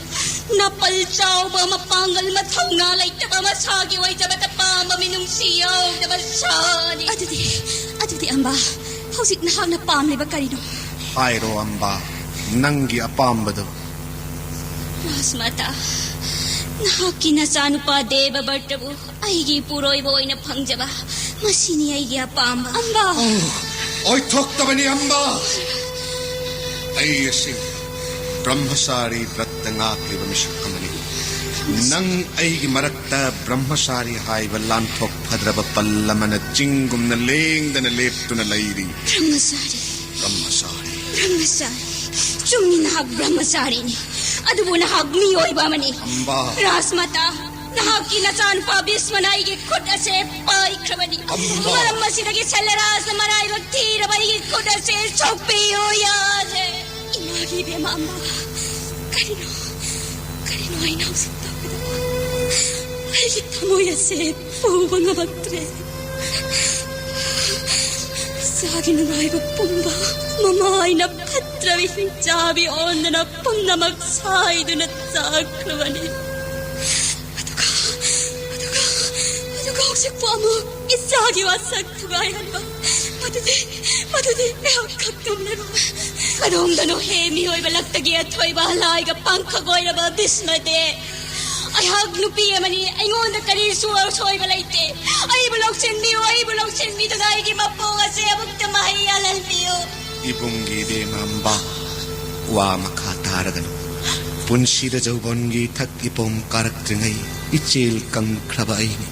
ꯅꯥꯄꯜ ꯆꯥꯎꯕ, ꯃꯄꯥꯡꯒꯜ ꯃꯊꯧꯅꯥ ꯂꯩꯇꯕ, ꯃꯁꯥꯒꯤ ꯑꯣꯏꯖꯕꯇ ꯄꯥꯝꯕ, ꯃꯤꯅꯨꯡꯁꯤ ꯌꯥꯎꯗꯕ ꯁꯥꯅꯤ꯫ ꯑꯗꯨꯗꯤ, ꯑꯗꯨꯗꯤ ꯑꯝꯕꯥ, ꯍꯧꯖꯤꯛ ꯅꯍꯥꯛꯅ ꯄꯥꯝꯂꯤꯕ ꯀꯔꯤꯅꯣ? ꯍꯥꯏꯔꯣ ꯑꯝꯕꯥ, ꯅꯪꯒꯤ ꯑꯄꯥꯝꯕꯗꯨ꯫ ꯔꯥꯖꯃꯥꯇꯥ, ꯅꯍꯥꯛꯀꯤ ꯅꯆꯥꯅꯨꯄꯥ ꯗꯦꯕꯕꯔꯇꯕꯨ ꯑꯩꯒꯤ ꯏꯄꯨꯔꯣꯏꯕ ꯑꯣꯏꯅ ꯐꯪꯖꯕ, ꯃꯁꯤꯅꯤ ꯑꯩꯒꯤ ꯑꯄꯥꯝꯕ꯫ ꯑꯝꯕꯥ! ꯑꯣ, ꯑꯣꯏꯊꯣꯛꯇꯕꯅꯤ ꯑꯝꯕꯥ꯫ ꯑꯩ ꯑꯁꯤ ꯕ꯭ꯔꯍ꯭ꯃꯆꯥꯔꯤ ꯕ꯭ꯔꯠꯇ ꯉꯥꯛꯂꯤꯕ ꯃꯤꯁꯛ ꯑꯃꯅꯤ꯫ ꯅꯪ ꯑꯩꯒꯤ ꯃꯔꯛꯇ ꯕ꯭ꯔꯍ꯭ꯃꯆꯥꯔꯤ ꯍꯥꯏꯕ ꯂꯥꯟꯊꯣꯛ ꯐꯗ꯭ꯔꯕ ꯄꯜ ꯑꯃꯅ ꯆꯤꯡꯒꯨꯝꯅ ꯂꯦꯡꯗꯅ ꯂꯦꯞꯇꯨꯅ ꯂꯩꯔꯤ꯫ ꯕ꯭ꯔꯍ꯭ꯃꯆꯥꯔꯤ꯫ ꯕ꯭ꯔꯍ꯭ꯃꯆꯥꯔꯤ꯫ ꯕ꯭ꯔꯍ꯭ꯃꯆꯥꯔꯤ꯫ ꯆꯨꯝꯃꯤ, ꯅꯍꯥꯛ ꯕ꯭ꯔꯍ꯭ꯃꯆꯥꯔꯤꯅꯤ꯫ ꯑꯗꯨꯕꯨ ꯅꯍꯥꯛ ꯃꯤꯑꯣꯏꯕ ꯑꯃꯅꯤ꯫ ꯑꯝꯕꯥ꯫ ꯔꯥꯖꯃꯥꯇꯥ, ꯅꯍꯥꯛꯀꯤ ꯅꯆꯥꯅꯨꯄꯥ ꯚꯤꯁꯃꯅ ꯑꯩꯒꯤ ꯈꯨꯠ ꯑꯁꯦ ꯄꯥꯏꯈ꯭ꯔꯕꯅꯤ꯫ ꯑꯝꯕꯥ꯫ ꯃꯔꯝ ꯑꯁꯤꯗꯒꯤ ꯁꯦꯜꯂꯔꯥꯖꯅ ꯃꯔꯥꯏꯕꯛ ꯊꯤꯔꯕ ꯑꯩꯒꯤ ꯈꯨꯠ ꯑꯁꯦ ꯁꯣꯛꯄꯤꯌꯨ ꯌꯥꯗꯦ꯫ ꯏꯃꯥꯒꯤ ꯏꯕꯦꯝꯃ ꯑꯝꯕꯥ, ꯀꯔꯤꯅꯣ, ꯀꯔꯤꯅꯣ ꯑꯩꯅ ꯍꯧꯖꯤꯛ ꯇꯧꯒꯗꯕ? ꯑꯩꯒꯤ ꯊꯃꯣꯏ ꯑꯁꯦ ꯄꯨꯕ ꯉꯝꯃꯛꯇ꯭ꯔꯦ꯫ ꯏꯆꯥꯒꯤ ꯅꯨꯡꯉꯥꯏꯕ ꯄꯨꯝꯕ ꯃꯃꯥꯏꯅ ꯐꯠꯇ꯭ꯔꯕ ꯍꯤꯡꯆꯥꯕꯤ ꯑꯣꯟꯗꯅ ꯄꯨꯝꯅꯃꯛ ꯁꯥꯏꯗꯨꯅ ꯆꯥꯈ꯭ꯔꯕꯅꯤ꯫ ꯑꯗꯨꯒ, ꯑꯗꯨꯒ, ꯑꯗꯨꯒ ꯍꯧꯖꯤꯛꯄꯨ ꯑꯃꯨꯛ ꯏꯆꯥꯒꯤ ꯋꯥꯁꯛ ꯊꯨꯒꯥꯏꯍꯟꯕ, ꯃꯗꯨꯗꯤ, ꯃꯗꯨꯗꯤ ꯑꯩꯍꯥꯛ ꯈꯛꯇꯨꯝꯂꯔꯣꯏ꯫ ꯀꯗꯣꯝꯗꯅꯣ ꯍꯦ ꯃꯤꯑꯣꯏꯕ ꯂꯛꯇꯒꯤ ꯑꯊꯣꯏꯕ ꯂꯥꯏꯒ ꯄꯥꯡꯈꯛ ꯑꯣꯏꯔꯕ ꯚꯤꯁꯃꯗꯦ? ꯑꯩꯍꯥꯛ ꯅꯨꯄꯤ ꯑꯃꯅꯤ, ꯑꯩꯉꯣꯟꯗ ꯀꯔꯤꯁꯨ ꯑꯁꯣꯏꯕ ꯂꯩꯇꯦ꯫ ꯑꯩꯕꯨ ꯂꯧꯁꯤꯟꯕꯤꯌꯨ, ꯑꯩꯕꯨ ꯂꯧꯁꯤꯟꯕꯤꯗꯨꯅ ꯑꯩꯒꯤ ꯃꯄꯣꯛ ꯑꯁꯤ ꯑꯃꯨꯛꯇ ꯃꯍꯩ ꯌꯥꯜꯍꯟꯕꯤꯌꯨ꯫ ꯏꯕꯨꯡꯒꯤ ꯏꯕꯦꯝꯃ ꯑꯝꯕꯥ, ꯋꯥ ꯃꯈꯥ ꯇꯥꯔꯒꯅꯨ꯫ ꯄꯨꯟꯁꯤꯗ ꯖꯧꯕꯣꯟꯒꯤ ꯏꯊꯛ ꯏꯄꯣꯝ ꯀꯥꯔꯛꯇ꯭ꯔꯤꯉꯩ ꯏꯆꯦꯜ ꯀꯪꯈ꯭ꯔꯕ ꯑꯩꯅꯤ꯫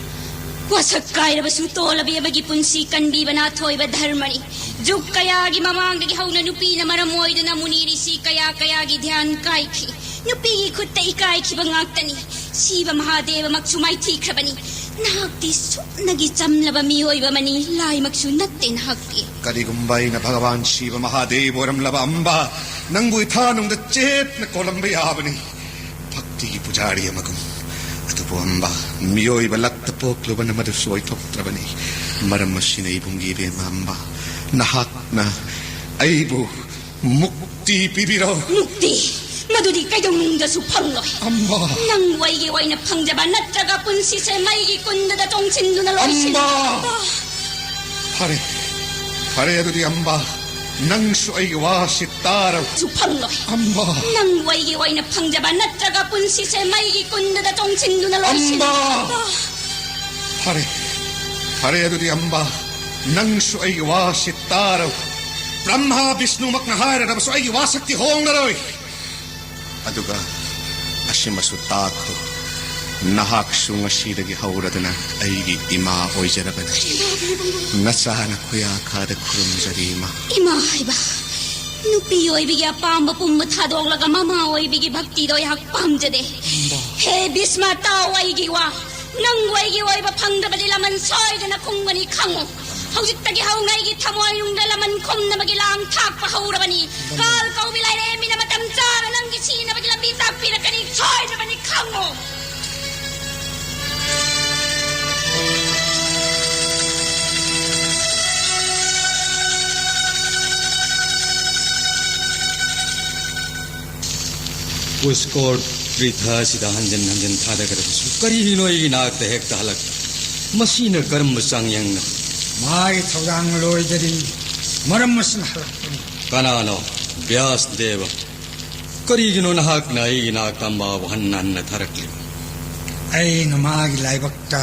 ꯋꯥꯁꯛ ꯀꯥꯏꯔꯕꯁꯨ ꯇꯣꯜꯂꯕꯤ ꯑꯃꯒꯤ ꯄꯨꯟꯁꯤ ꯀꯟꯕꯤꯕ ꯅꯥꯊꯣꯏꯕ ꯙꯔꯃꯅꯤ꯫ ꯖꯨꯒ ꯀꯌꯥꯒꯤ ꯃꯃꯥꯡꯗꯒꯤ ꯍꯧꯅ ꯅꯨꯄꯤꯅ ꯃꯔꯝ ꯑꯣꯏꯗꯨꯅ ꯃꯨꯅꯤ ꯔꯤꯁꯤ ꯀꯌꯥ ꯀꯌꯥꯒꯤ ꯙ꯭ꯌꯥꯟ ꯀꯥꯏꯈꯤ꯫ ꯅꯨꯄꯤꯒꯤ ꯈꯨꯠꯇ ꯏꯀꯥꯏꯈꯤꯕ ꯉꯥꯛꯇꯅꯤ꯫ ꯁꯤꯕ ꯃꯍꯥꯗꯦꯕꯃꯛꯁꯨ ꯃꯥꯏꯊꯤꯈ꯭ꯔꯕꯅꯤ꯫ ꯅꯍꯥꯛꯇꯤ ꯁꯨꯞꯅꯒꯤ ꯆꯝꯂꯕ ꯃꯤꯑꯣꯏꯕ ꯑꯃꯅꯤ, ꯂꯥꯏꯃꯛꯁꯨ ꯅꯠꯇꯦ ꯅꯍꯥꯛꯇꯤ꯫ ꯀꯔꯤꯒꯨꯝꯕ ꯑꯩꯅ ꯚꯒꯋꯥꯟ ꯁꯤꯕ ꯃꯍꯥꯗꯦꯕ ꯑꯣꯏꯔꯝꯂꯕ ꯑꯝꯕ, ꯅꯪꯕꯨ ꯏꯊꯥꯅꯨꯡꯗ ꯆꯦꯠꯅ ꯀꯣꯜꯂꯝꯕ ꯌꯥꯕꯅꯤ, ꯚꯛꯇꯤꯒꯤ ꯄꯨꯖꯥꯔꯤ ꯑꯃꯒꯨꯝ꯫ ꯑꯗꯨꯕꯨ ꯑꯝꯕ, ꯃꯤꯑꯣꯏꯕ ꯂꯛꯇ ꯄꯣꯛꯂꯨꯕꯅ ꯃꯗꯨꯁꯨ ꯑꯣꯏꯊꯣꯛꯇ꯭ꯔꯕꯅꯤ꯫ ꯃꯔꯝ ꯑꯁꯤꯅ ꯏꯕꯨꯡꯒꯤ ꯏꯕꯦꯝꯃ ꯑꯝꯕ, ꯅꯍꯥꯛꯅ ꯑꯩꯕꯨ ꯃꯨꯛꯇꯤ ꯄꯤꯕꯤꯔꯣ꯫ ꯃꯨꯛꯇꯤ? ꯃꯗꯨꯗꯤ ꯀꯩꯗꯧꯅꯨꯡꯗꯁꯨ ꯐꯪꯂꯣꯏ꯫ ꯑꯝꯕ꯫ ꯅꯪꯕꯨ ꯑꯩꯒꯤ ꯑꯣꯏꯅ ꯐꯪꯖꯕ ꯅꯠꯇ꯭ꯔꯒ ꯄꯨꯟꯁꯤꯁꯦ ꯃꯩꯒꯤ ꯀꯨꯟꯗꯗ ꯆꯣꯡꯁꯤꯟꯗꯨꯅ ꯂꯣꯏꯁꯤꯟ- ꯑꯝꯕ꯫ ꯑꯝꯕ꯫ ꯐꯔꯦ, ꯐꯔꯦ, ꯑꯗꯨꯗꯤ ꯑꯝꯕ, ꯅꯪꯁꯨ ꯑꯩꯒꯤ ꯋꯥꯁꯤ ꯇꯥꯔꯣ꯫ ꯁꯨ ꯐꯪꯂꯣꯏ꯫ ꯑꯝꯕ꯫ ꯅꯪꯕꯨ ꯑꯩꯒꯤ ꯑꯣꯏꯅ ꯐꯪꯖꯕ ꯅꯠꯇ꯭ꯔꯒ ꯄꯨꯟꯁꯤꯁꯦ ꯃꯩꯒꯤ ꯀꯨꯟꯗꯗ ꯆꯣꯡꯁꯤꯟꯗꯨꯅ ꯂꯣꯏꯁꯤꯟ- ꯑꯝꯕ꯫ ꯑꯝꯕ꯫ ꯐꯔꯦ, ꯐꯔꯦ, ꯑꯗꯨꯗꯤ ꯑꯝꯕ, ꯅꯪꯁꯨ ꯑꯩꯒꯤ ꯋꯥꯁꯤ ꯇꯥꯔꯣ꯫ ꯕ꯭ꯔꯍ꯭ꯃꯥ ꯕꯤꯁꯅꯨꯃꯛꯅ ꯍꯥꯏꯔꯕꯁꯨ ꯑꯩꯒꯤ ꯋꯥꯁꯛꯇꯤ ꯍꯣꯡꯂꯔꯣꯏ꯫ ꯑꯗꯨꯒ ꯑꯁꯤꯃꯁꯨ ꯇꯥꯈꯣ, ꯅꯍꯥꯛꯁꯨ ꯉꯁꯤꯗꯒꯤ ꯍꯧꯔꯗꯅ ꯑꯩꯒꯤ ꯏꯃꯥ ꯑꯣꯏꯖꯔꯕꯅꯤ꯫ ꯅꯆꯥꯅ ꯈꯨꯌꯥꯈꯥꯗ ꯈꯨꯔꯨꯝꯖꯔꯤ, ꯏꯃꯥ꯫ ꯏꯃꯥ ꯍꯥꯏꯕ ꯅꯨꯄꯤ ꯑꯣꯏꯕꯒꯤ ꯑꯄꯥꯝꯕ ꯄꯨꯝꯕ ꯊꯥꯗꯣꯛꯂꯒ ꯃꯃꯥ ꯑꯣꯏꯕꯒꯤ ꯚꯛꯇꯤꯗꯣ ꯑꯩꯍꯥꯛ ꯄꯥꯝꯖꯗꯦ꯫ ꯍꯦ ꯚꯤꯁꯃ, ꯇꯥꯎ ꯑꯩꯒꯤ ꯋꯥ꯫ ꯅꯪꯕꯨ ꯑꯩꯒꯤ ꯑꯣꯏꯕ ꯐꯪꯗ꯭ꯔꯕꯗꯤ ꯂꯃꯟ ꯁꯣꯏꯗꯅ ꯈꯨꯝꯒꯅꯤ, ꯈꯪꯉꯨ꯫ ꯍꯧꯖꯤꯛꯇꯒꯤ ꯍꯧꯅ ꯑꯩꯒꯤ ꯊꯃꯣꯏꯅꯨꯡꯗ ꯂꯃꯟ ꯈꯨꯝꯅꯕꯒꯤ ꯂꯥꯡ ꯊꯥꯛꯄ ꯍꯧꯔꯕꯅꯤ꯫ ꯀꯥꯜ ꯀꯧꯕꯤ ꯂꯥꯏꯔꯦꯝꯕꯤꯅ ꯃꯇꯝ ꯆꯥꯅ ꯅꯪꯒꯤ ꯁꯤꯅꯕꯒꯤ ꯂꯝꯕꯤ ꯇꯥꯛꯄꯤꯔꯛꯀꯅꯤ, ꯁꯣꯏꯗ꯭ꯔꯕꯅꯤ, ꯈꯪꯉꯨ꯫ ꯄꯨꯁꯀꯣꯔ ꯇꯤꯔꯊ ꯑꯁꯤꯗ ꯍꯟꯖꯤꯟ ꯍꯟꯖꯤꯟ ꯊꯥꯗꯈ꯭ꯔꯕꯁꯨ ꯀꯔꯤꯒꯤꯅꯣ ꯑꯩꯒꯤ ꯅꯥꯛꯇ ꯍꯦꯛꯇ ꯍꯜꯂꯛ? ꯃꯁꯤꯅ ꯀꯔꯝꯕ ꯆꯥꯡꯌꯦꯡꯅꯣ? ꯃꯥꯒꯤ ꯊꯧꯗꯥꯡ ꯂꯣꯏꯗꯔꯤ, ꯃꯔꯝ ꯑꯁꯤꯅ ꯍꯜꯂꯛꯄꯅꯤ꯫ ꯀꯅꯥꯅꯣ? ꯕ꯭ꯌꯥꯁ ꯗꯦꯕ꯫ ꯀꯔꯤꯒꯤꯅꯣ ꯅꯍꯥꯛꯅ ꯑꯩꯒꯤ ꯅꯥꯛꯇ ꯑꯝꯕꯥꯕꯨ ꯍꯟꯅ ꯍꯟꯅ ꯊꯥꯔꯛꯂꯤꯕ? ꯑꯩꯅ ꯃꯥꯒꯤ ꯂꯥꯏꯕꯛꯇ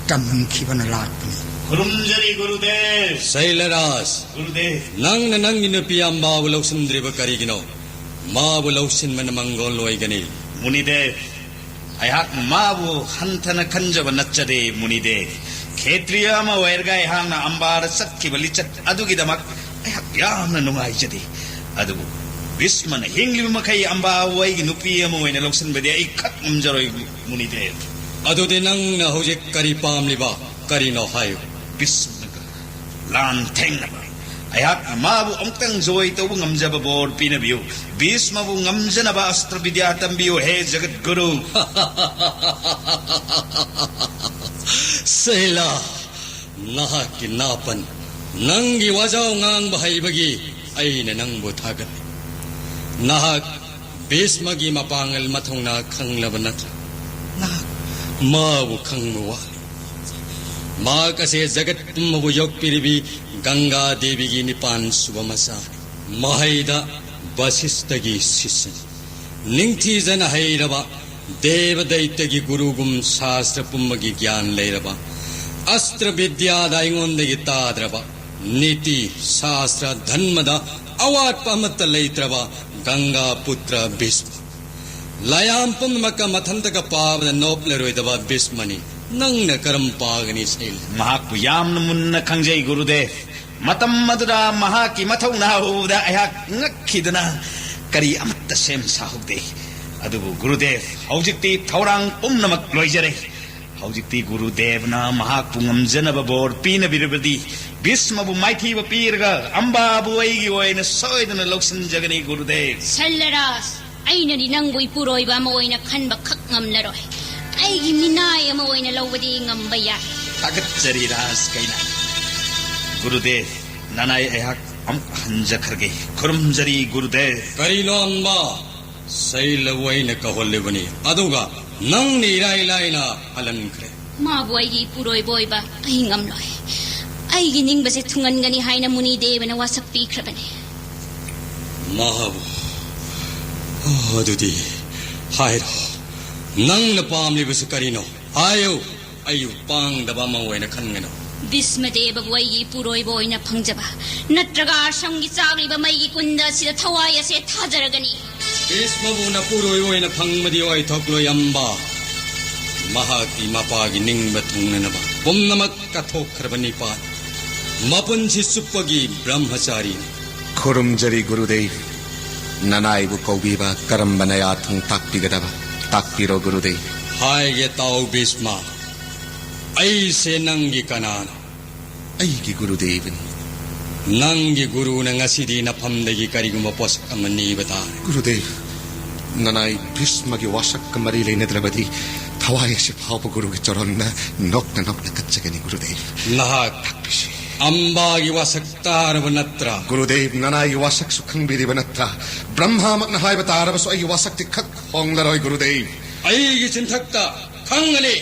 ꯇꯝꯈꯤꯕꯅ ꯂꯥꯛꯄꯅꯤ꯫ ꯈꯨꯔꯨꯝꯖꯔꯤ, ꯒꯨꯔꯨꯗꯦꯕ꯫ ꯁꯩꯂꯔꯥꯖ, ꯒꯨꯔꯨꯗꯦꯕ꯫ ꯅꯪꯅ ꯅꯪꯒꯤ ꯅꯨꯄꯤ ꯑꯝꯕꯥꯕꯨ ꯂꯧꯁꯤꯟꯗ꯭ꯔꯤꯕ ꯀꯔꯤꯒꯤꯅꯣ? ꯃꯥꯕꯨ ꯂꯧꯁꯤꯟꯕꯅ ꯃꯪꯒꯣꯜ ꯑꯣꯏꯒꯅꯤ꯫ ꯃꯨꯅꯤꯗꯦꯕ, ꯑꯩꯍꯥꯛ ꯃꯥꯕꯨ ꯍꯟꯊꯅ ꯈꯟꯖꯕ ꯅꯠꯆꯗꯦ, ꯃꯨꯅꯤꯗꯦꯕ꯫ ꯈꯦꯇ꯭ꯔꯤꯌ ꯑꯃ ꯑꯣꯏꯔꯒ ꯑꯩꯍꯥꯛꯅ ꯑꯝꯕꯥꯗ ꯆꯠꯈꯤꯕ ꯂꯤꯆꯠ ꯑꯗꯨꯒꯤꯗꯃꯛ ꯑꯩꯍꯥꯛ ꯌꯥꯝꯅ ꯅꯨꯡꯉꯥꯏꯖꯗꯦ꯫ ꯑꯗꯨꯕꯨ ꯚꯤꯁꯃꯅ ꯍꯤꯡꯂꯤꯕ ꯃꯈꯩ ꯑꯝꯕꯥꯕꯨ ꯑꯩꯒꯤ ꯅꯨꯄꯤ ꯑꯃ ꯑꯣꯏꯅ ꯂꯧꯁꯤꯟꯕꯗꯤ ꯑꯩ ꯈꯛ ꯉꯝꯖꯔꯣꯏ, ꯃꯨꯅꯤꯗꯦꯕ꯫ ꯑꯗꯨꯗꯤ ꯅꯪꯅ ꯍꯧꯖꯤꯛ ꯀꯔꯤ ꯄꯥꯝꯂꯤꯕ? ꯀꯔꯤꯅꯣ ꯍꯥꯏꯌꯨ꯫ ꯚꯤꯁꯃꯒ ꯂꯥꯟ ꯊꯦꯡꯅꯕ, ꯑꯩꯍꯥꯛꯅ ꯃꯥꯕꯨ ꯑꯃꯨꯛꯇꯪ ꯖꯣꯏ ꯇꯧꯕ ꯉꯝꯖꯕ ꯕꯣꯔ ꯄꯤꯅꯕꯤꯌꯨ꯫ ꯚꯤꯁꯃꯕꯨ ꯉꯝꯖꯅꯕ ꯑꯁꯇ꯭ꯔ ꯕꯤꯗ꯭ꯌꯥ ꯇꯝꯕꯤꯌꯨ, ꯍꯦ ꯖꯒꯠ ꯒꯨꯔꯨ꯫ ꯁꯩꯂꯥ, ꯅꯍꯥꯛꯀꯤ ꯅꯥꯄꯟ, ꯅꯪꯒꯤ ꯋꯥꯖꯥꯎ ꯉꯥꯡꯕ ꯍꯩꯕꯒꯤ ꯑꯩꯅ ꯅꯪꯕꯨ ꯊꯥꯒꯠꯂꯤ꯫ ꯅꯍꯥꯛ ꯚꯤꯁꯃꯒꯤ ꯃꯄꯥꯡꯒꯜ ꯃꯊꯧꯅꯥ ꯈꯪꯂꯕ ꯅꯠꯇ꯭ꯔꯥ? ꯅꯍꯥꯛ ꯃꯥꯕꯨ ꯈꯪꯕ ꯋꯥꯠꯂꯤ꯫ ꯃꯍꯥꯛ ꯑꯁꯦ ꯖꯒꯠ ꯄꯨꯝꯕꯕꯨ ꯌꯣꯛꯄꯤꯔꯤꯕꯤ ꯒꯪꯒꯥ ꯗꯦꯕꯤꯒꯤ ꯅꯤꯄꯥꯟ ꯁꯨꯕ ꯃꯆꯥꯅꯤ꯫ ꯃꯍꯩꯗ ꯕꯁꯤꯁꯇꯒꯤ ꯁꯤꯁꯅꯤ꯫ ꯅꯤꯡꯊꯤꯖꯅ ꯍꯩꯔꯕ, ꯗꯦꯕ ꯗꯩꯇꯒꯤ ꯒꯨꯔꯨꯒꯨꯝ ꯁꯥꯁꯇ꯭ꯔ ꯄꯨꯝꯕꯒꯤ ꯒ꯭ꯌꯥꯟ ꯂꯩꯔꯕ, ꯑꯁꯇ꯭ꯔ ꯕꯤꯗ꯭ꯌꯥꯗ ꯑꯩꯉꯣꯟꯗꯒꯤ ꯇꯥꯗ꯭ꯔꯕ, ꯅꯤꯇꯤ, ꯁꯥꯁꯇ꯭ꯔ, ꯙꯔꯃꯗ ꯑꯋꯥꯠꯄ ꯑꯃꯠꯇ ꯂꯩꯇ꯭ꯔꯕ ꯒꯪꯒꯥ ꯄꯨꯇ꯭ꯔ ꯚꯤꯁꯃ꯫ ꯂꯥꯏꯌꯥꯝ ꯄꯨꯝꯅꯃꯛꯀ ꯃꯊꯟꯇꯒ ꯄꯥꯕꯗ ꯅꯣꯞꯂꯔꯣꯏꯗꯕ ꯚꯤꯁꯃꯅꯤ꯫ ꯅꯪꯅ ꯀꯔꯝ ꯄꯥꯒꯅꯤ, ꯁꯩꯂ? ꯃꯍꯥꯛꯄꯨ ꯌꯥꯝꯅ ꯃꯨꯟꯅ ꯈꯪꯖꯩ, ꯒꯨꯔꯨꯗꯦꯕ꯫ ꯃꯇꯝ ꯑꯗꯨꯗ ꯃꯍꯥꯛꯀꯤ ꯃꯊꯧꯅꯥ ꯎꯕꯗ ꯑꯩꯍꯥꯛ ꯉꯛꯈꯤꯗꯅ ꯀꯔꯤ ꯑꯃꯠꯇ ꯁꯦꯝ ꯁꯥꯍꯧꯗꯦ꯫ ꯑꯗꯨꯕꯨ ꯒꯨꯔꯨꯗꯦꯕ, ꯍꯧꯖꯤꯛꯇꯤ ꯊꯧꯔꯥꯡ ꯄꯨꯝꯅꯃꯛ ꯂꯣꯏꯖꯔꯦ꯫ ꯍꯧꯖꯤꯛꯇꯤ ꯒꯨꯔꯨꯗꯦꯕꯅ ꯃꯍꯥꯛꯄꯨ ꯉꯝꯖꯅꯕ ꯕꯣꯔ ꯄꯤꯅꯕꯤꯔꯕꯗꯤ ꯚꯤꯁꯃꯕꯨ ꯃꯥꯏꯊꯤꯕ ꯄꯤꯔꯒ ꯑꯝꯕꯥꯕꯨ ꯑꯩꯒꯤ ꯑꯣꯏꯅ ꯁꯣꯏꯗꯅ ꯂꯧꯁꯤꯟꯖꯒꯅꯤ, ꯒꯨꯔꯨꯗꯦꯕ꯫ ꯁꯜꯂꯔꯥꯖ, ꯑꯩꯅꯗꯤ ꯅꯪꯕꯨ ꯏꯄꯨꯔꯣꯏꯕ ꯑꯃ ꯑꯣꯏꯅ ꯈꯟꯕ ꯈꯛ ꯉꯝꯂꯔꯣꯏ꯫ ꯑꯩꯒꯤ ꯃꯤꯅꯥꯏ ꯑꯃ ꯑꯣꯏꯅ ꯂꯧꯕꯗꯤ ꯉꯝꯕ ꯌꯥꯏ꯫ ꯊꯥꯒꯠꯆꯔꯤ, ꯔꯥꯖ ꯀꯩꯅꯥ꯫ ꯒꯨꯔꯨꯗꯦꯕ, ꯅꯅꯥꯏ ꯑꯩꯍꯥꯛ ꯑꯃꯨꯛ ꯍꯟꯖꯈ꯭ꯔꯒꯦ꯫ ꯈꯨꯔꯨꯝꯖꯔꯤ, ꯒꯨꯔꯨꯗꯦꯕ꯫ ꯀꯔꯤꯅꯣ ꯑꯝꯕ? ꯁꯩꯂꯕꯨ ꯑꯩꯅ ꯀꯧꯍꯜꯂꯤꯕꯅꯤ, ꯑꯗꯨꯒ ꯅꯪꯅ ꯏꯔꯥꯏ ꯂꯥꯏꯅ ꯍꯜꯍꯟꯈ꯭ꯔꯦ꯫ ꯃꯥꯕꯨ ꯑꯩꯒꯤ ꯏꯄꯨꯔꯣꯏꯕ ꯑꯣꯏꯕ ꯑꯩ ꯉꯝꯂꯣꯏ꯫ ꯑꯩꯒꯤ ꯅꯤꯡꯕꯁꯦ ꯊꯨꯡꯍꯟꯒꯅꯤ ꯍꯥꯏꯅ ꯃꯨꯅꯤ ꯗꯦꯕꯅ ꯋꯥꯁꯛ ꯄꯤꯈ꯭ꯔꯕꯅꯤ꯫ ꯃꯍꯥꯕꯨ, ꯑꯗꯨꯗꯤ ꯍꯥꯏꯔꯣ, ꯅꯪꯅ ꯄꯥꯝꯂꯤꯕꯁꯤ ꯀꯔꯤꯅꯣ? ꯍꯥꯏꯌꯨ, ꯑꯩꯕꯨ ꯄꯥꯡꯗꯕ ꯑꯃ ꯑꯣꯏꯅ ꯈꯟꯒꯅꯨ꯫ ꯚꯤꯁꯃꯗꯦꯕꯕꯨ ꯑꯩꯒꯤ ꯏꯄꯨꯔꯣꯏꯕ ꯑꯣꯏꯅ ꯐꯪꯖꯕ ꯅꯠꯇ꯭ꯔꯒ ꯑꯁꯪꯒꯤ ꯆꯥꯛꯂꯤꯕ ꯃꯩꯒꯤ ꯀꯨꯟꯗ ꯑꯁꯤꯗ ꯊꯋꯥꯏ ꯑꯁꯦ ꯊꯥꯖꯔꯒꯅꯤ꯫ ꯚꯤꯁꯃꯕꯨ ꯅꯄꯨꯔꯣꯏꯕ ꯑꯣꯏꯅ ꯐꯪꯕꯗꯤ ꯑꯣꯏꯊꯣꯛꯂꯣꯏ ꯑꯝꯕ꯫ ꯃꯍꯥꯛꯀꯤ ꯃꯄꯥꯒꯤ ꯅꯤꯡꯕ ꯊꯨꯡꯅꯅꯕ ꯄꯨꯝꯅꯃꯛ ꯀꯠꯊꯣꯛꯈ꯭ꯔꯕ ꯅꯤꯄꯥꯅꯤ꯫ ꯃꯄꯨꯟꯁꯤ ꯆꯨꯞꯄꯒꯤ ꯕ꯭ꯔꯍ꯭ꯃꯆꯥꯔꯤꯅꯤ꯫ ꯈꯨꯔꯨꯝꯖꯔꯤ, ꯒꯨꯔꯨꯗꯦꯕ꯫ ꯅꯅꯥꯏꯕꯨ ꯀꯧꯕꯤꯕ ꯀꯔꯝꯕ ꯅꯌꯥꯊꯪ ꯇꯥꯛꯄꯤꯒꯗꯕ? ꯇꯥꯛꯄꯤꯔꯣ, ꯒꯨꯔꯨꯗꯦꯕ꯫ ꯍꯥꯏꯒꯦ ꯇꯥꯎ, ꯚꯤꯁꯃ꯫ ꯑꯩꯁꯦ ꯅꯪꯒꯤ ꯀꯅꯥꯅꯣ? ꯑꯩꯒꯤ ꯒꯨꯔꯨꯗꯦꯕꯅꯤ꯫ ꯅꯪꯒꯤ ꯒꯨꯔꯨꯅ ꯉꯁꯤꯗꯤ ꯅꯐꯝꯗꯒꯤ ꯀꯔꯤꯒꯨꯝꯕ ꯄꯣꯠꯁꯛ ꯑꯃ ꯅꯤꯕ ꯇꯥꯔꯦ꯫ ꯒꯨꯔꯨꯗꯦꯕ, ꯅꯅꯥꯏ ꯚꯤꯁꯃꯒꯤ ꯋꯥꯁꯛꯀ ꯃꯔꯤ ꯂꯩꯅꯗ꯭ꯔꯕꯗꯤ ꯊꯋꯥꯏ ꯑꯁꯤ ꯐꯥꯎꯕ ꯒꯨꯔꯨꯒꯤ ꯆꯔꯣꯟꯗ ꯅꯣꯛꯅ ꯅꯣꯛꯅ ꯀꯠꯆꯒꯅꯤ, ꯒꯨꯔꯨꯗꯦꯕ꯫ ꯅꯍꯥꯛ ꯇꯥꯛꯄꯤꯁꯤ꯫ ꯑꯝꯕꯥꯒꯤ ꯋꯥꯁꯛ ꯇꯥꯔꯕ ꯅꯠꯇ꯭ꯔꯥ? ꯒꯨꯔꯨꯗꯦꯕ, ꯅꯅꯥꯏꯒꯤ ꯋꯥꯁꯛꯁꯨ ꯈꯪꯕꯤꯔꯤꯕ ꯅꯠꯇ꯭ꯔꯥ? ꯕ꯭ꯔꯍ꯭ꯃꯥꯃꯛꯅ ꯍꯥꯏꯕ ꯇꯥꯔꯕꯁꯨ ꯑꯩꯒꯤ ꯋꯥꯁꯛꯇꯤ ꯈꯛ ꯍꯣꯡꯂꯔꯣꯏ, ꯒꯨꯔꯨꯗꯦꯕ꯫ ꯑꯩꯒꯤ ꯆꯤꯟꯊꯛꯇ ꯈꯪꯒꯅꯤ꯫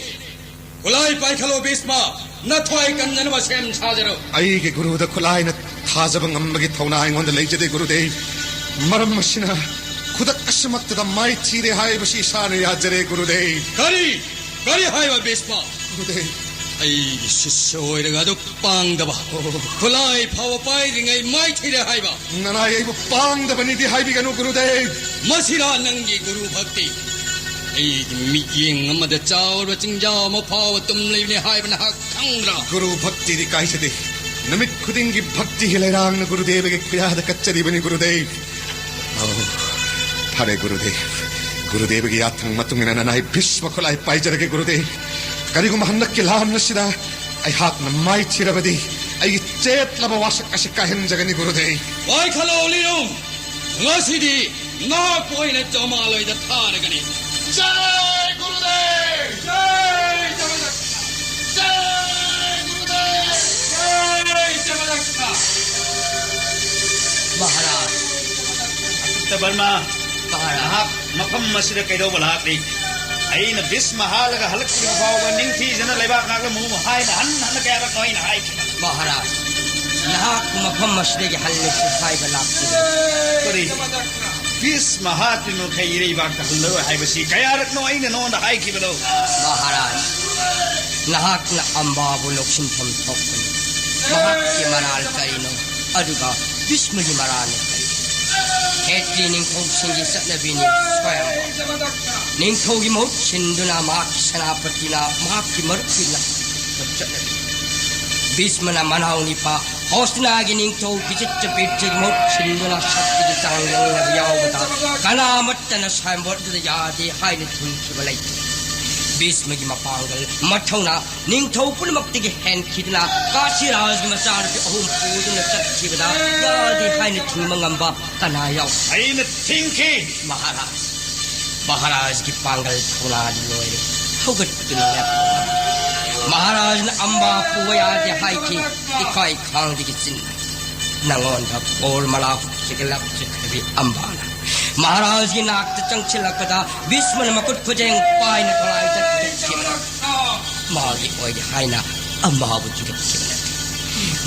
ꯈꯨꯠꯂꯥꯏ ꯄꯥꯏꯈꯠꯂꯣ ꯚꯤꯁꯃ, ꯅꯊ꯭ꯋꯥꯏ ꯀꯟꯖꯅꯕ ꯁꯦꯝ ꯁꯥꯖꯔꯣ꯫ ꯑꯩꯒꯤ ꯒꯨꯔꯨꯗ ꯈꯨꯠꯂꯥꯏꯅ ꯊꯥꯖꯕ ꯉꯝꯕꯒꯤ ꯊꯧꯅꯥ ꯑꯩꯉꯣꯟꯗ ꯂꯩꯖꯗꯦ, ꯒꯨꯔꯨꯗꯦꯕ꯫ ꯃꯔꯝ ꯑꯁꯤꯅ ꯈꯨꯗꯛ ꯑꯁꯤꯃꯛꯇꯗ ꯃꯥꯏꯊꯤꯔꯦ ꯍꯥꯏꯕꯁꯤ ꯏꯁꯥꯅ ꯌꯥꯖꯔꯦ, ꯒꯨꯔꯨꯗꯦꯕ꯫ ꯀꯔꯤ? ꯀꯔꯤ ꯍꯥꯏꯕ ꯚꯤꯁꯃ? ꯒꯨꯔꯨꯗꯦꯕ꯫ ꯑꯩꯒꯤ ꯁꯤꯁ꯭ꯌ ꯑꯣꯏꯔꯒ ꯑꯗꯨꯛ ꯄꯥꯡꯗꯕ, ꯑꯣ꯫ ꯈꯨꯠꯂꯥꯏ ꯐꯥꯎꯕ ꯄꯥꯏꯗ꯭ꯔꯤꯉꯩ ꯃꯥꯏꯊꯤꯔꯦ ꯍꯥꯏꯕ꯫ ꯅꯅꯥꯏ ꯑꯩꯕꯨ ꯄꯥꯡꯗꯕꯅꯤꯗꯤ ꯍꯥꯏꯕꯤꯒꯅꯨ, ꯒꯨꯔꯨꯗꯦꯕ꯫ ꯃꯁꯤꯔꯥ ꯅꯪꯒꯤ ꯒꯨꯔꯨ ꯚꯛꯇꯤ? ꯑꯩꯒꯤ ꯃꯤꯠꯌꯦꯡ ꯑꯃꯗ ꯆꯥꯎꯔꯕ ꯆꯤꯡꯖꯥꯎ ꯑꯃ ꯐꯥꯎꯕ ꯇꯨꯝꯂꯤꯕꯅꯤ ꯍꯥꯏꯕ ꯅꯍꯥꯛ ꯈꯪꯗ꯭ꯔꯥ? ꯒꯨꯔꯨ ꯚꯛꯇꯤꯗꯤ ꯀꯥꯏꯖꯗꯦ꯫ ꯅꯨꯃꯤꯠ ꯈꯨꯗꯤꯡꯒꯤ ꯚꯛꯇꯤꯒꯤ ꯂꯩꯔꯥꯡꯅ ꯒꯨꯔꯨꯗꯦꯕꯒꯤ ꯈꯨꯌꯥꯗ ꯀꯠꯆꯔꯤꯕꯅꯤ, ꯒꯨꯔꯨꯗꯦꯕ꯫ ꯑꯧ, ꯐꯔꯦ ꯒꯨꯔꯨꯗꯦꯕ꯫ ꯒꯨꯔꯨꯗꯦꯕꯒꯤ ꯌꯥꯊꯪ ꯃꯇꯨꯡ ꯏꯟꯅ ꯅꯅꯥꯏ ꯚꯤꯁꯃ ꯈꯨꯠꯂꯥꯏ ꯄꯥꯏꯖꯔꯒꯦ, ꯒꯨꯔꯨꯗꯦꯕ꯫ ꯀꯔꯤꯒꯨꯝꯕ ꯍꯟꯗꯛꯀꯤ ꯂꯥꯟ ꯑꯁꯤꯗ ꯑꯩꯍꯥꯛꯅ ꯃꯥꯏꯊꯤꯔꯕꯗꯤ ꯑꯩꯒꯤ ꯆꯦꯠꯂꯕ ꯋꯥꯁꯛ ꯑꯁꯤ ꯀꯥꯏꯍꯟꯖꯒꯅꯤ, ꯒꯨꯔꯨꯗꯦꯕ꯫ ꯋꯥꯏꯈꯠꯂꯣ ꯂꯤꯔꯨꯝ, ꯉꯁꯤꯗꯤ ꯅꯍꯥꯛꯄꯨ ꯑꯩꯅ ꯖꯃꯥꯂꯣꯏꯗ ꯊꯥꯔꯒꯅꯤ꯫ ꯖꯥꯏ ꯒꯨꯔꯨꯗꯦꯕ! ꯖꯥꯏ ꯖꯒꯗꯒꯨꯔꯨ! ꯖꯥꯏ ꯒꯨꯔꯨꯗꯦꯕ! ꯖꯥꯏ ꯖꯒꯗꯒꯨꯔꯨ! ꯃꯍꯥꯔꯥꯖ, ꯑꯁꯨꯛꯇ ꯕꯔꯃ, ꯃꯍꯥꯔꯥꯖ꯫ ꯅꯍꯥꯛ ꯃꯐꯝ ꯑꯁꯤꯗ ꯀꯩꯗꯧꯕ ꯂꯥꯛꯂꯤ? ꯑꯩꯅ ꯚꯤꯁꯃ ꯍꯥꯠꯂꯒ ꯍꯜꯂꯛꯇ꯭ꯔꯤꯕ ꯐꯥꯎꯕ ꯅꯤꯡꯊꯤꯖꯅ ꯂꯩꯕꯥꯛ ꯉꯥꯛꯂꯝꯃꯨ ꯍꯥꯏꯅ ꯍꯟꯅ ꯍꯟꯅ ꯀꯌꯥꯔꯛꯅꯣ ꯑꯩꯅ ꯍꯥꯏꯈꯤꯕ? ꯃꯍꯥꯔꯥꯖ, ꯅꯍꯥꯛꯄꯨ ꯃꯐꯝ ꯑꯁꯤꯗꯒꯤ ꯍꯜꯂꯁꯤ ꯍꯥꯏꯕ ꯂꯥꯛꯆꯕꯅꯤ꯫ ꯀꯔꯤ? ꯚꯤꯁꯃ ꯍꯥꯠꯇ꯭ꯔꯤ ꯃꯈꯩ ꯏꯔꯩꯕꯥꯛꯇ ꯍꯜꯂꯔꯣꯏ ꯍꯥꯏꯕꯁꯤ ꯀꯌꯥꯔꯛꯅꯣ ꯑꯩꯅ ꯅꯉꯣꯟꯗ ꯍꯥꯏꯈꯤꯕꯅꯣ? ꯃꯍꯥꯔꯥꯖ, ꯅꯍꯥꯛꯅ ꯑꯝꯕꯥꯕꯨ ꯂꯧꯁꯤꯟꯐꯝ ꯊꯣꯛꯄꯅꯤ꯫ ꯃꯍꯥꯛꯀꯤ ꯃꯔꯥꯜ ꯀꯔꯤꯅꯣ? ꯑꯗꯨꯒ ꯚꯤꯁꯃꯒꯤ ꯃꯔꯥꯜꯅ ꯀꯔꯤ? ꯈꯦꯇ꯭ꯔꯤ ꯅꯤꯡꯊꯧꯁꯤꯡꯒꯤ ꯆꯠꯅꯕꯤꯅꯤ ꯁ꯭ꯋꯥꯌꯝꯚꯔ꯫ ꯅꯤꯡꯊꯧꯒꯤ ꯃꯍꯨꯠ ꯁꯤꯟꯗꯨꯅ ꯃꯍꯥꯛꯀꯤ ꯁꯦꯅꯥꯄꯇꯤꯅ ꯃꯍꯥꯛꯀꯤ ꯃꯔꯨꯞꯀꯤ ꯂꯝ ꯆꯠꯅꯕꯤ꯫ ꯚꯤꯁꯃꯅ ꯃꯅꯥꯎ ꯅꯤꯄꯥ ꯍꯣꯁꯅꯥꯒꯤ ꯅꯤꯡꯊꯧ ꯕꯤꯖꯤꯠꯇ ꯕꯤꯔꯖꯒꯤ ꯃꯍꯨꯠ ꯁꯤꯟꯗꯨꯅ ꯁꯛꯇꯤꯒꯤ ꯆꯥꯡ ꯌꯦꯡꯅꯕ ꯌꯥꯎꯕꯗ ꯀꯅꯥꯃꯠꯇꯅ ꯁ꯭ꯋꯥꯌꯝꯚꯔꯗꯨꯗ ꯌꯥꯗꯦ ꯍꯥꯏꯅ ꯊꯤꯡꯈꯤꯕ ꯂꯩꯇꯦ꯫ ꯚꯤꯁꯃꯒꯤ ꯃꯄꯥꯡꯒꯜ, ꯃꯊꯧꯅꯥ, ꯅꯤꯡꯊꯧ ꯄꯨꯝꯅꯃꯛꯇꯒꯤ ꯍꯦꯟꯈꯤꯗꯨꯅ ꯀꯥꯁꯤꯔꯥꯖꯒꯤ ꯃꯆꯥꯅꯨꯄꯤ ꯑꯍꯨꯝ ꯄꯨꯗꯨꯅ ꯆꯠꯈꯤꯕꯗ ꯌꯥꯗꯦ ꯍꯥꯏꯅ ꯊꯤꯡꯕ ꯉꯝꯕ ꯀꯅꯥ ꯌꯥꯎ? ꯑꯩꯅ ꯊꯤꯡꯈꯤ꯫ ꯃꯍꯥꯔꯥꯖ, ꯃꯍꯥꯔꯥꯖꯒꯤ ꯄꯥꯡꯒꯜ ꯊꯧꯅꯥꯗꯤ ꯂꯣꯏꯔꯦ꯫ ꯍꯧꯒꯠꯇꯨꯅ ꯂꯦꯞꯄꯨ꯫ ꯃꯍꯥꯔꯥꯖꯅ ꯑꯝꯕꯥ ꯄꯨꯕ ꯌꯥꯗꯦ ꯍꯥꯏꯈꯤ꯫ ꯏꯀꯥꯏ ꯈꯥꯡꯗꯒꯤ ꯆꯤꯟ ꯅꯉꯣꯟꯗ ꯕꯣꯔ ꯃꯂꯥ ꯍꯨꯛꯆꯒꯦ ꯂꯥꯛꯆꯈ꯭ꯔꯕꯤ ꯑꯝꯕꯥꯅ ꯃꯍꯥꯔꯥꯖꯒꯤ ꯅꯥꯛꯇ ꯆꯪꯁꯤꯜꯂꯛꯄꯗ ꯚꯤꯁꯃꯅ ꯃꯈꯨꯠ ꯈꯨꯖꯦꯡ ꯄꯥꯏꯅ ꯊꯋꯥꯏ ꯆꯠꯈꯤꯕꯅ ꯃꯥꯒꯤ ꯑꯣꯏꯔꯦ ꯍꯥꯏꯅ ꯑꯝꯕꯥꯕꯨ ꯊꯤꯒꯠꯈꯤꯕ ꯅꯠꯇꯦ꯫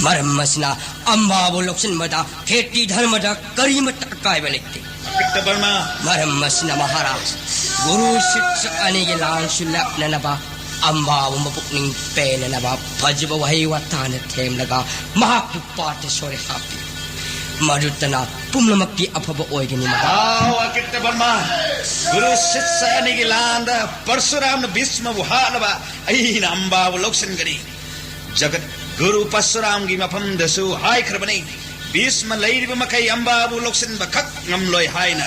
ꯃꯔꯝ ꯑꯁꯤꯅ ꯑꯝꯕꯥꯕꯨ ꯂꯧꯁꯤꯟꯕꯗ ꯈꯦꯇꯤ ꯙꯔꯃꯗ ꯀꯔꯤꯃꯠꯇ ꯑꯀꯥꯏꯕ ꯂꯩꯇꯦ꯫ ꯑꯄꯤꯛꯇ ꯕꯔꯃꯥ꯫ ꯃꯔꯝ ꯑꯁꯤꯅ ꯃꯍꯥꯔꯥꯖ, ꯒꯨꯔꯨ ꯁꯤꯠꯁ ꯑꯅꯤꯒꯤ ꯂꯥꯟꯁꯨ ꯂꯦꯞꯅꯅꯕ ꯑꯝꯕꯥꯕꯨ ꯃꯄꯨꯛꯅꯤꯡ ꯄꯦꯟꯅꯅꯕ ꯐꯖꯕ ꯋꯥꯍꯩ ꯋꯥꯇꯥꯅ ꯊꯦꯝꯂꯒ ꯃꯍꯥꯛꯄꯨ ꯄꯥꯇ ꯁꯣꯔꯦ ꯍꯥꯞꯄꯤ꯫ ꯃꯗꯨꯇꯅ ꯄꯨꯝꯅꯃꯛꯀꯤ ꯑꯐꯕ ꯑꯣꯏꯒꯅꯤ ꯃꯍꯥꯔꯥꯖ꯫ ꯑꯥꯎ, ꯑꯀꯤꯠꯇ ꯕꯔꯃꯥ꯫ ꯒꯨꯔꯨ ꯁꯤꯠꯁ ꯑꯅꯤꯒꯤ ꯂꯥꯟꯗ ꯄꯔꯁꯨꯔꯥꯝꯅ ꯚꯤꯁꯃꯕꯨ ꯍꯥꯠꯂꯕ ꯑꯩꯅ ꯑꯝꯕꯥꯕꯨ ꯂꯧꯁꯤꯟꯒꯅꯤ꯫ ꯖꯒꯠ ꯒꯨꯔꯨ ꯄꯔꯁꯨꯔꯥꯝꯒꯤ ꯃꯐꯝꯗꯁꯨ ꯍꯥꯏꯈ꯭ꯔꯕꯅꯤ, ꯚꯤꯁꯃ ꯂꯩꯔꯤꯕ ꯃꯈꯩ ꯑꯝꯕꯥꯕꯨ ꯂꯧꯁꯤꯟꯕ ꯈꯛ ꯉꯝꯂꯣꯏ ꯍꯥꯏꯅ꯫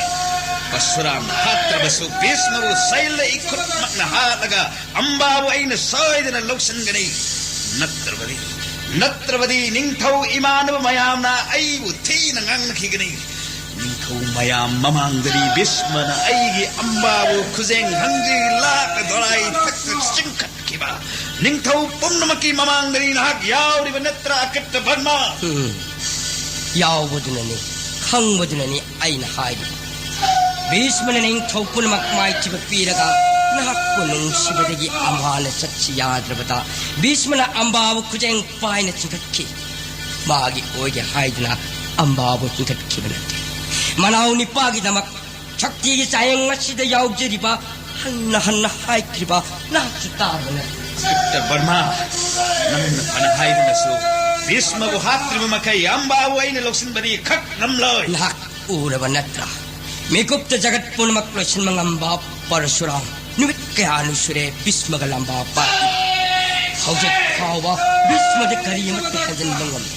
ꯄꯔꯁꯨꯔꯥꯝꯅ ꯍꯥꯠꯇ꯭ꯔꯕꯁꯨ ꯚꯤꯁꯃꯕꯨ ꯁꯩꯜꯂ ꯏꯈꯨꯠꯃꯛꯅ ꯍꯥꯠꯂꯒ ꯑꯝꯕꯥꯕꯨ ꯑꯩꯅ ꯁꯣꯏꯗꯅ ꯂꯧꯁꯤꯟꯒꯅꯤ꯫ ꯅꯠꯇ꯭ꯔꯕꯗꯤ, ꯅꯠꯇ꯭ꯔꯕꯗꯤ ꯅꯤꯡꯊꯧ ꯏꯃꯥꯟꯅꯕ ꯃꯌꯥꯝꯅ ꯑꯩꯕꯨ ꯊꯤꯅ ꯉꯥꯡꯅꯈꯤꯒꯅꯤ꯫ ꯅꯤꯡꯊꯧ ꯃꯌꯥꯝ ꯃꯃꯥꯡꯗꯗꯤ ꯚꯤꯁꯃꯅ ꯑꯩꯒꯤ ꯑꯝꯕꯥꯕꯨ ꯈꯨꯖꯦꯡ ꯍꯪꯖꯤ ꯂꯥꯛꯅ ꯗꯣꯔꯥꯏ ꯊꯛꯇ ꯆꯤꯡꯈꯠꯈꯤꯕ ꯅꯤꯡꯊꯧ ꯄꯨꯝꯅꯃꯛꯀꯤ ꯃꯃꯥꯡꯗꯗꯤ ꯅꯍꯥꯛ ꯌꯥꯎꯔꯤꯕ ꯅꯠꯇ꯭ꯔꯥ, ꯑꯀꯤꯠꯇ ꯕꯔꯃꯥ? ꯎꯝ, ꯌꯥꯎꯕꯗꯨꯅꯅꯤ, ꯈꯪꯕꯗꯨꯅꯅꯤ ꯑꯩꯅ ꯍꯥꯏꯔꯤꯕ꯫ ꯚꯤꯁꯃꯅ ꯅꯤꯡꯊꯧ ꯄꯨꯝꯅꯃꯛ ꯃꯥꯏꯊꯤꯕ ꯄꯤꯔꯒ ꯅꯍꯥꯛꯄꯨ ꯅꯨꯡꯁꯤꯕꯗꯒꯤ ꯑꯝꯍꯥꯅ ꯆꯠꯁꯤ ꯌꯥꯗ꯭ꯔꯕꯗ ꯚꯤꯁꯃꯅ ꯑꯝꯕꯥꯕꯨ ꯈꯨꯖꯦꯡ ꯄꯥꯏꯅ ꯆꯤꯡꯈꯠꯈꯤ꯫ ꯃꯥꯒꯤ ꯑꯣꯏꯒꯦ ꯍꯥꯏꯗꯨꯅ ꯑꯝꯕꯥꯕꯨ ꯆꯤꯡꯈꯠꯈꯤꯕ ꯅꯠꯇꯦ꯫ ꯃꯅꯥꯎ ꯅꯤꯄꯥꯒꯤꯗꯃꯛ ꯁꯛꯇꯤꯒꯤ ꯆꯥꯌꯦꯡ ꯑꯁꯤꯗ ꯌꯥꯎꯖꯔꯤꯕ ꯍꯟꯅ ꯍꯟꯅ ꯍꯥꯏꯈ꯭ꯔꯤꯕ ꯅꯍꯥꯛꯁꯨ ꯇꯥꯕꯅ꯫ ꯗꯣꯛꯇꯔ ꯕꯔꯃꯥ, ꯅꯪꯅ ꯐꯅ ꯍꯥꯏꯗꯨꯅꯁꯨ ꯚꯤꯁꯃꯕꯨ ꯍꯥꯠꯇ꯭ꯔꯤꯕ ꯃꯈꯩ ꯑꯝꯕꯥꯕꯨ ꯑꯩꯅ ꯂꯧꯁꯤꯟꯕꯗꯤ ꯈꯛ ꯉꯝꯂꯣꯏ꯫ ꯅꯍꯥꯛ ꯎꯔꯕ ꯅꯠꯇ꯭ꯔꯥ? ꯃꯤꯀꯨꯞꯇ ꯖꯒꯠ ꯄꯨꯝꯅꯃꯛ ꯂꯣꯏꯁꯤꯟꯕ ꯉꯝꯕ ꯄꯔꯁꯨꯔꯥꯝ ꯅꯨꯃꯤꯠ ꯀꯌꯥꯅꯤ ꯁꯨꯔꯦ ꯚꯤꯁꯃꯒ ꯂꯝꯕꯥ ꯄꯥꯔꯤ꯫ ꯍꯧꯖꯤꯛ ꯐꯥꯎꯕ ꯚꯤꯁꯃꯗ ꯀꯔꯤꯃꯠꯇ ꯍꯦꯟꯖꯤꯟꯕ ꯉꯝꯗꯦ꯫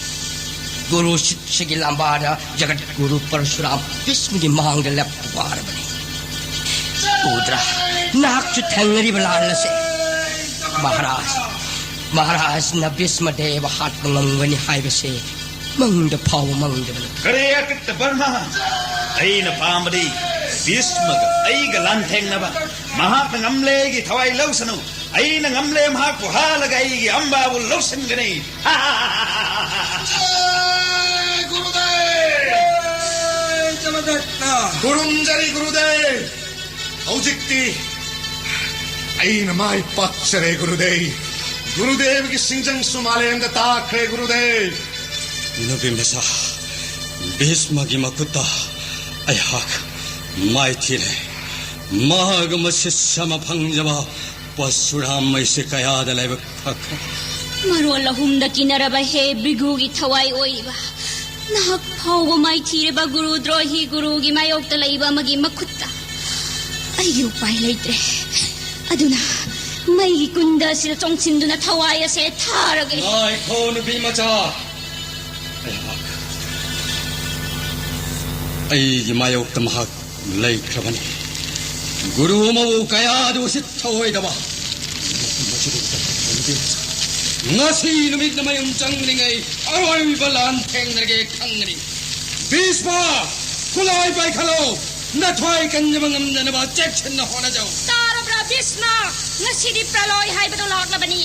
ꯒꯨꯔꯨ ꯁꯤꯁꯒꯤ ꯂꯝꯕꯥꯗ ꯖꯒꯠ ꯒꯨꯔꯨ ꯄꯔꯁꯨꯔꯥꯝ ꯚꯤꯁꯃꯒꯤ ꯃꯥꯡꯗ ꯂꯦꯞꯄ ꯋꯥꯔꯕꯅꯤ꯫ ꯎꯗ꯭ꯔꯥ? ꯅꯍꯥꯛꯁꯨ ꯊꯦꯡꯅꯔꯤꯕ ꯂꯥꯟ ꯑꯁꯦ꯫ ꯃꯍꯥꯔꯥꯖ, ꯃꯍꯥꯔꯥꯖꯅ ꯚꯤꯁꯃ ꯗꯦꯕ ꯍꯥꯠꯄ ꯉꯝꯒꯅꯤ ꯍꯥꯏꯕꯁꯦ ꯃꯪꯗ ꯐꯥꯎꯕ ꯃꯪꯗꯕꯅꯤ꯫ ꯀꯔꯤ ꯑꯀꯤꯠꯇ ꯕꯔꯃꯥ? ꯑꯩꯅ ꯄꯥꯝꯕꯗꯤ ꯚꯤꯁꯃꯒ ꯑꯩꯒ ꯂꯥꯟꯊꯦꯡꯅꯕ꯫ ꯃꯍꯥꯛꯅ ꯉꯝꯂꯦꯒꯤ ꯊꯋꯥꯏ ꯂꯧꯁꯅꯨ꯫ ꯑꯩꯅ ꯉꯝꯂꯦ, ꯃꯍꯥꯛꯄꯨ ꯍꯥꯠꯂꯒ ꯑꯩꯒꯤ ꯑꯝꯕꯥꯕꯨ ꯂꯧꯁꯤꯟꯒꯅꯤ꯫ ꯖꯥꯏ ꯒꯨꯔꯨꯗꯦꯕ! ꯖꯥꯏ ꯖꯃꯗꯠꯇ! ꯈꯨꯔꯨꯝꯖꯔꯤ ꯒꯨꯔꯨꯗꯦꯕ꯫ ꯍꯧꯖꯤꯛꯇꯤ ꯑꯩꯅ ꯃꯥꯏ ꯄꯥꯛꯆꯔꯦ ꯒꯨꯔꯨꯗꯦꯕ꯫ ꯒꯨꯔꯨꯗꯦꯕꯒꯤ ꯁꯤꯡꯖꯪꯁꯨ ꯃꯥꯂꯦꯝꯗ ꯇꯥꯈ꯭ꯔꯦ ꯒꯨꯔꯨꯗꯦꯕ꯫ ꯅꯨꯄꯤ ꯃꯆꯥ ꯚꯤꯁꯃꯒꯤ ꯃꯈꯨꯠꯇ ꯑꯩꯍꯥꯛ ꯃꯥꯏꯊꯤꯔꯦ꯫ ꯃꯍꯥꯛ ꯃꯁꯤꯁ ꯑꯃ ꯐꯪꯖꯕ ꯄꯔꯁꯨꯔꯥꯝ ꯑꯩꯁꯦ ꯀꯌꯥꯗ ꯂꯥꯏꯕꯛ ꯐꯈ꯭ꯔꯦ꯫ ꯃꯔꯣꯜ ꯑꯍꯨꯝꯗ ꯀꯤꯅꯔꯕ ꯍꯦ ꯚ꯭ꯔꯤꯒꯨꯒꯤ ꯊꯋꯥꯏ ꯑꯣꯏꯔꯤꯕ, ꯅꯍꯥꯛ ꯐꯥꯎꯕ ꯃꯥꯏꯊꯤꯔꯕ ꯒꯨꯔꯨ ꯗ꯭ꯔꯣꯍꯤ ꯒꯨꯔꯨꯒꯤ ꯃꯥꯌꯣꯛꯇ ꯂꯩꯕ ꯑꯃꯒꯤ ꯃꯈꯨꯠꯇ꯫ ꯑꯩꯒꯤ ꯎꯄꯥꯏ ꯂꯩꯇ꯭ꯔꯦ꯫ ꯑꯗꯨꯅ ꯃꯩꯒꯤ ꯀꯨꯟꯗ ꯑꯁꯤꯗ ꯆꯣꯡꯁꯤꯟꯗꯨꯅ ꯊꯋꯥꯏ ꯑꯁꯦ ꯊꯥꯔꯒꯦ꯫ ꯉꯥꯏꯈꯣ, ꯅꯨꯄꯤ ꯃꯆꯥ꯫ ꯑꯩꯍꯥꯛ, ꯑꯩꯒꯤ ꯃꯥꯌꯣꯛꯇ ꯃꯍꯥꯛ ꯂꯩꯈ꯭ꯔꯕꯅꯤ꯫ ꯒꯨꯔꯨ ꯑꯃꯕꯨ ꯀꯌꯥꯗ ꯎꯁꯤꯠ ꯊꯑꯣꯏꯗꯕ꯫ ꯃꯐꯝ ꯑꯁꯤꯗꯒꯤ ꯆꯠꯊꯣꯛꯄ ꯅꯨꯄꯤ ꯃꯆꯥ꯫ ꯉꯁꯤ ꯅꯨꯃꯤꯠꯅ ꯃꯌꯨꯝ ꯆꯪꯗ꯭ꯔꯤꯉꯩ ꯑꯔꯣꯏꯕ ꯂꯥꯟ ꯊꯦꯡꯅꯔꯒꯦ ꯈꯪꯒꯅꯤ꯫ ꯚꯤꯁꯃ, ꯈꯨꯠꯂꯥꯏ ꯄꯥꯏꯈꯠꯂꯣ꯫ ꯅꯊ꯭ꯋꯥꯏ ꯀꯟꯖꯕ ꯉꯝꯅꯅꯕ ꯆꯦꯛꯁꯤꯟꯅ ꯍꯣꯠꯅꯖꯧ꯫ ꯇꯥꯔꯕ꯭ꯔꯥ ꯚꯤꯁꯃ? ꯉꯁꯤꯗꯤ ꯄ꯭ꯔꯂꯣꯏ ꯍꯥꯏꯕꯗꯨ ꯂꯥꯛꯂꯕꯅꯤ꯫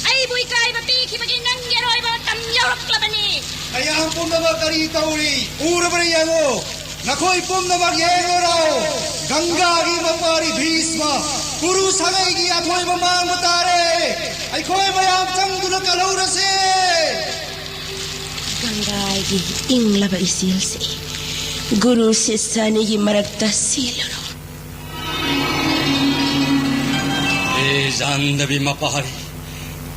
ꯑꯩꯕꯨ ꯏꯀꯥꯏꯕ ꯄꯤꯈꯤꯕꯒꯤ ꯅꯪꯒꯤ ꯑꯔꯣꯏꯕ ꯃꯇꯝ ꯌꯧꯔꯛꯂꯕꯅꯤ꯫ ꯃꯌꯥꯝ ꯄꯨꯝꯅꯃꯛ ꯀꯔꯤ ꯇꯧꯔꯤ? ꯎꯔꯕ꯭ꯔꯥ ꯌꯦꯡꯉꯨ꯫ ꯅꯈꯣꯏ ꯄꯨꯝꯅꯃꯛ ꯌꯦꯡꯂꯨꯔꯣ꯫ ꯒꯪꯒꯥꯒꯤ ꯃꯄꯥꯔꯤ ꯚꯤꯁꯃ, ꯀꯨꯔꯨ ꯁꯥꯒꯩꯒꯤ ꯑꯊꯣꯏꯕ ꯃꯥꯡꯕ ꯇꯥꯔꯦ꯫ ꯑꯩꯈꯣꯏ ꯃꯌꯥꯝ ꯆꯪꯗꯨꯅ ꯀꯜꯍꯧꯔꯁꯦ꯫ ꯒꯪꯒꯥꯒꯤ ꯏꯪꯂꯕ ꯏꯆꯦꯜꯁꯦ ꯒꯨꯔꯨ ꯁꯤꯁ꯭ꯌ ꯑꯅꯤꯒꯤ ꯃꯔꯛꯇ ꯆꯦꯜꯂꯨꯔꯣ꯫ ꯍꯦ ꯖꯥꯟꯗꯕꯤ ꯃꯄꯥꯔꯤ,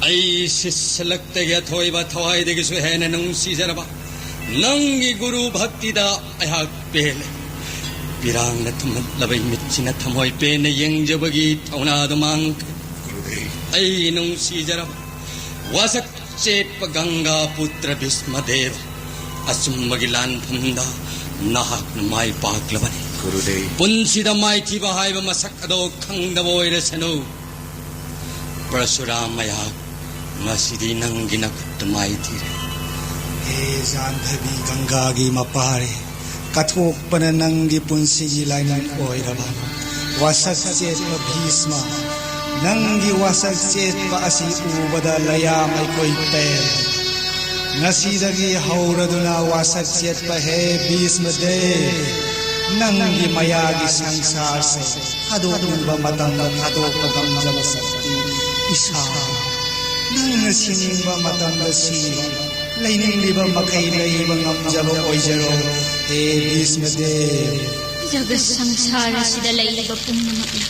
ꯑꯩ ꯁꯤꯁ꯭ꯌꯂꯛꯇꯒꯤ ꯑꯊꯣꯏꯕ ꯊꯋꯥꯏꯗꯒꯤꯁꯨ ꯍꯦꯟꯅ ꯅꯨꯡꯁꯤꯖꯔꯕ ꯅꯪꯒꯤ ꯒꯨꯔꯨ ꯚꯛꯇꯤꯗ ꯑꯩꯍꯥꯛ ꯄꯦꯜꯂꯦ꯫ ꯄꯤꯔꯥꯡꯅ ꯊꯨꯝꯍꯠꯂꯕ ꯏꯃꯤꯠꯁꯤꯅ ꯊꯃꯣꯏ ꯄꯦꯟꯅ ꯌꯦꯡꯖꯕꯒꯤ ꯊꯧꯅꯥꯗꯨ ꯃꯥꯡꯈ꯭ꯔꯦ꯫ ꯒꯨꯔꯨꯗꯦꯕ꯫ ꯑꯩ ꯅꯨꯡꯁꯤꯖꯔꯕ ꯋꯥꯁꯛ ꯆꯦꯠꯄ ꯒꯪꯒꯥ ꯄꯨꯇ꯭ꯔ ꯚꯤꯁꯃꯗꯦꯕ, ꯑꯆꯨꯝꯕꯒꯤ ꯂꯥꯟꯐꯝꯗ ꯅꯍꯥꯛꯅ ꯃꯥꯏ ꯄꯥꯛꯂꯕꯅꯤ꯫ ꯒꯨꯔꯨꯗꯦꯕ꯫ ꯄꯨꯟꯁꯤꯗ ꯃꯥꯏꯊꯤꯕ ꯍꯥꯏꯕ ꯃꯁꯛ ꯑꯗꯣ ꯈꯪꯗꯕ ꯑꯣꯏꯔꯁꯅꯨ꯫ ꯄꯔꯁꯨꯔꯥꯝ ꯑꯩꯍꯥꯛ ꯉꯁꯤꯗꯤ ꯅꯪꯒꯤ ꯅꯈꯨꯠꯇ ꯃꯥꯏꯊꯤꯔꯦ꯫ ꯍꯦ ꯖꯥꯟꯙꯕꯤ ꯒꯪꯒꯥꯒꯤ ꯃꯄꯥꯔꯤ, ꯀꯠꯊꯣꯛꯄꯅ ꯅꯪꯒꯤ ꯄꯨꯟꯁꯤꯒꯤ ꯂꯥꯏꯅꯤꯡ ꯑꯣꯏꯔꯕ ꯋꯥꯁꯛ ꯆꯦꯠꯄ ꯚꯤꯁꯃ, ꯅꯪꯒꯤ ꯋꯥꯁꯛ ꯆꯦꯠꯄ ꯑꯁꯤ ꯎꯕꯗ ꯂꯌꯥꯝ ꯑꯩꯈꯣꯏ ꯄꯦꯜꯂꯦ꯫ ꯉꯁꯤꯗꯒꯤ ꯍꯧꯔꯗꯨꯅ ꯋꯥꯁꯛ ꯆꯦꯠꯄ ꯍꯦ ꯚꯤꯁꯃ ꯗꯦꯕ, ꯅꯪꯒꯤ ꯃꯌꯥꯒꯤ ꯁꯪꯁꯥꯔꯁꯦ ꯊꯥꯗꯣꯛꯅꯤꯡꯕ ꯃꯇꯝꯗ ꯊꯥꯗꯣꯛꯄ ꯉꯝꯖꯕ ꯁꯛꯇꯤ ꯏꯁꯥ, ꯅꯪꯅ ꯁꯤꯅꯤꯡꯕ ꯃꯇꯝꯗ ꯁꯤꯕ, ꯂꯩꯅꯤꯡꯂꯤꯕ ꯃꯈꯩ ꯂꯩꯕ ꯉꯝꯖꯕ ꯑꯣꯏꯖꯔꯣ ꯍꯦ ꯚꯤꯁꯃ ꯗꯦꯕ꯫ ꯖꯒꯠ ꯁꯪꯁꯥꯔ ꯑꯁꯤꯗ ꯂꯩꯔꯤꯕ ꯄꯨꯝꯅꯃꯛꯅ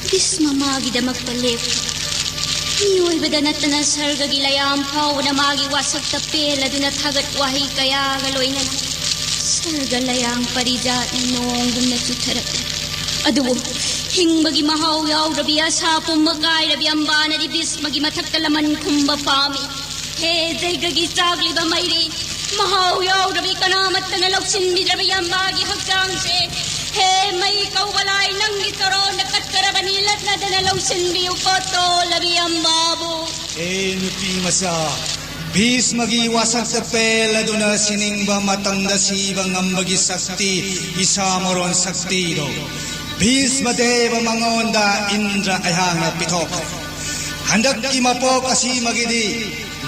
ꯚꯤꯁꯃ ꯃꯥꯒꯤꯗꯃꯛꯇ ꯂꯦꯞꯈꯤ꯫ ꯃꯤꯑꯣꯏꯕꯗ ꯅꯠꯇꯅ ꯁꯔꯒꯒꯤ ꯂꯌꯥꯝ ꯐꯥꯎꯕꯅ ꯃꯥꯒꯤ ꯋꯥꯁꯛꯇ ꯄꯦꯜꯂꯗꯨꯅ ꯊꯥꯒꯠ ꯋꯥꯍꯩ ꯀꯌꯥꯒ ꯂꯣꯏꯅꯅ ꯁꯔꯒ ꯂꯌꯥꯝ ꯄꯔꯤꯖꯥꯠꯅ ꯅꯣꯡꯒꯨꯝꯅ ꯆꯨꯊꯔꯛꯂꯤ꯫ ꯑꯗꯨꯕꯨ ꯍꯤꯡꯕꯒꯤ ꯃꯍꯥꯎ ꯌꯥꯎꯗ꯭ꯔꯕꯤ, ꯑꯁꯥ ꯄꯨꯝꯕ ꯀꯥꯏꯔꯕꯤ ꯑꯝꯕꯥꯅꯗꯤ ꯚꯤꯁꯃꯒꯤ ꯃꯊꯛꯇ ꯂꯃꯟ ꯈꯨꯝꯕ ꯄꯥꯝꯃꯤ꯫ ꯍꯦ ꯖꯩꯒꯒꯤ ꯆꯥꯛꯂꯤꯕ ꯃꯩꯔꯤ, ꯃꯍꯥꯎ ꯌꯥꯎꯗ꯭ꯔꯕꯤ ꯀꯅꯥꯃꯠꯇꯅ ꯂꯧꯁꯤꯟꯕꯤꯗ꯭ꯔꯕ ꯌꯥꯝꯕꯥꯒꯤ ꯍꯛꯆꯥꯡꯁꯦ, ꯍꯦ ꯃꯩ ꯀꯧꯕ ꯂꯥꯏ, ꯅꯪꯒꯤ ꯆꯔꯣꯟꯗ ꯀꯠꯆꯔꯕꯅꯤ, ꯂꯠꯅꯗꯅ ꯂꯧꯁꯤꯟꯕꯤꯌꯨ ꯀꯣ ꯇꯣꯜꯂꯕꯤ ꯌꯥꯝꯕꯥꯕꯨ꯫ ꯍꯦ ꯅꯨꯄꯤ ꯃꯆꯥ, ꯚꯤꯁꯃꯒꯤ ꯋꯥꯁꯛꯇ ꯄꯦꯜꯂꯗꯨꯅ ꯁꯤꯅꯤꯡꯕ ꯃꯇꯝꯗ ꯁꯤꯕ ꯉꯝꯕꯒꯤ ꯁꯛꯇꯤ ꯏꯁꯥ ꯃꯔꯣꯟ ꯁꯛꯇꯤꯗꯣ ꯚꯤꯁꯃ ꯗꯦꯕ ꯃꯉꯣꯟꯗ ꯏꯟꯗ꯭ꯔ ꯑꯩꯍꯥꯛꯅ ꯄꯤꯊꯣꯛꯈ꯭ꯔꯦ꯫ ꯍꯟꯗꯛꯀꯤ ꯃꯄꯣꯛ ꯑꯁꯤꯃꯒꯤꯗꯤ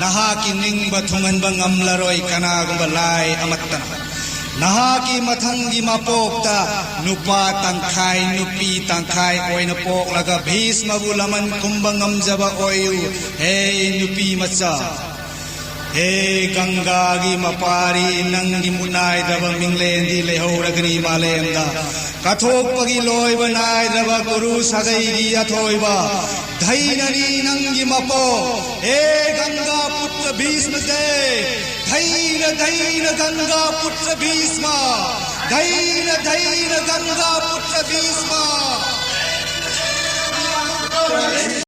ꯅꯍꯥꯛꯀꯤ ꯅꯤꯡꯕ ꯊꯨꯡꯍꯟꯕ ꯉꯝꯂꯔꯣꯏ ꯀꯅꯥꯒꯨꯝꯕ ꯂꯥꯏ ꯑꯃꯠꯇꯅ꯫ ꯅꯍꯥꯛꯀꯤ ꯃꯊꯪꯒꯤ ꯃꯄꯣꯛꯇ ꯅꯨꯄꯥ ꯇꯪꯈꯥꯏ, ꯅꯨꯄꯤ ꯇꯪꯈꯥꯏ ꯑꯣꯏꯅ ꯄꯣꯛꯂꯒ ꯚꯤꯁꯃꯕꯨ ꯂꯃꯟ ꯈꯨꯝꯕ ꯉꯝꯖꯕ ꯑꯣꯏꯌꯨ, ꯍꯦ ꯅꯨꯄꯤ ꯃꯆꯥ꯫ ꯍꯦ ꯒꯪꯒꯥꯒꯤ ꯃꯄꯥꯔꯤ, ꯅꯪꯒꯤ ꯃꯨꯠꯅꯥꯏꯗ꯭ꯔꯕ ꯃꯤꯡꯂꯦꯟꯗꯤ ꯂꯩꯍꯧꯔꯒꯅꯤ ꯃꯥꯂꯦꯝꯗ꯫ ꯀꯠꯊꯣꯛꯄꯒꯤ ꯂꯣꯏꯕ ꯅꯥꯏꯗ꯭ꯔꯕ ꯀꯨꯔꯨ ꯁꯥꯒꯩꯒꯤ ꯑꯊꯣꯏꯕ ꯙꯩꯅꯅꯤ ꯅꯪꯒꯤ ꯃꯄꯣꯛ꯫ ꯍꯦ ꯒꯪꯒꯥ ꯄꯨꯠꯇ꯭ꯔ ꯚꯤꯁꯃ ꯗꯦꯕ, ꯙꯩꯅ ꯙꯩꯅ ꯒꯪꯒꯥ ꯄꯨꯠꯇ꯭ꯔ ꯚꯤꯁꯃ, ꯙꯩꯅ ꯙꯩꯅ ꯒꯪꯒꯥ ꯄꯨꯠꯇ꯭ꯔ ꯚꯤꯁꯃ꯫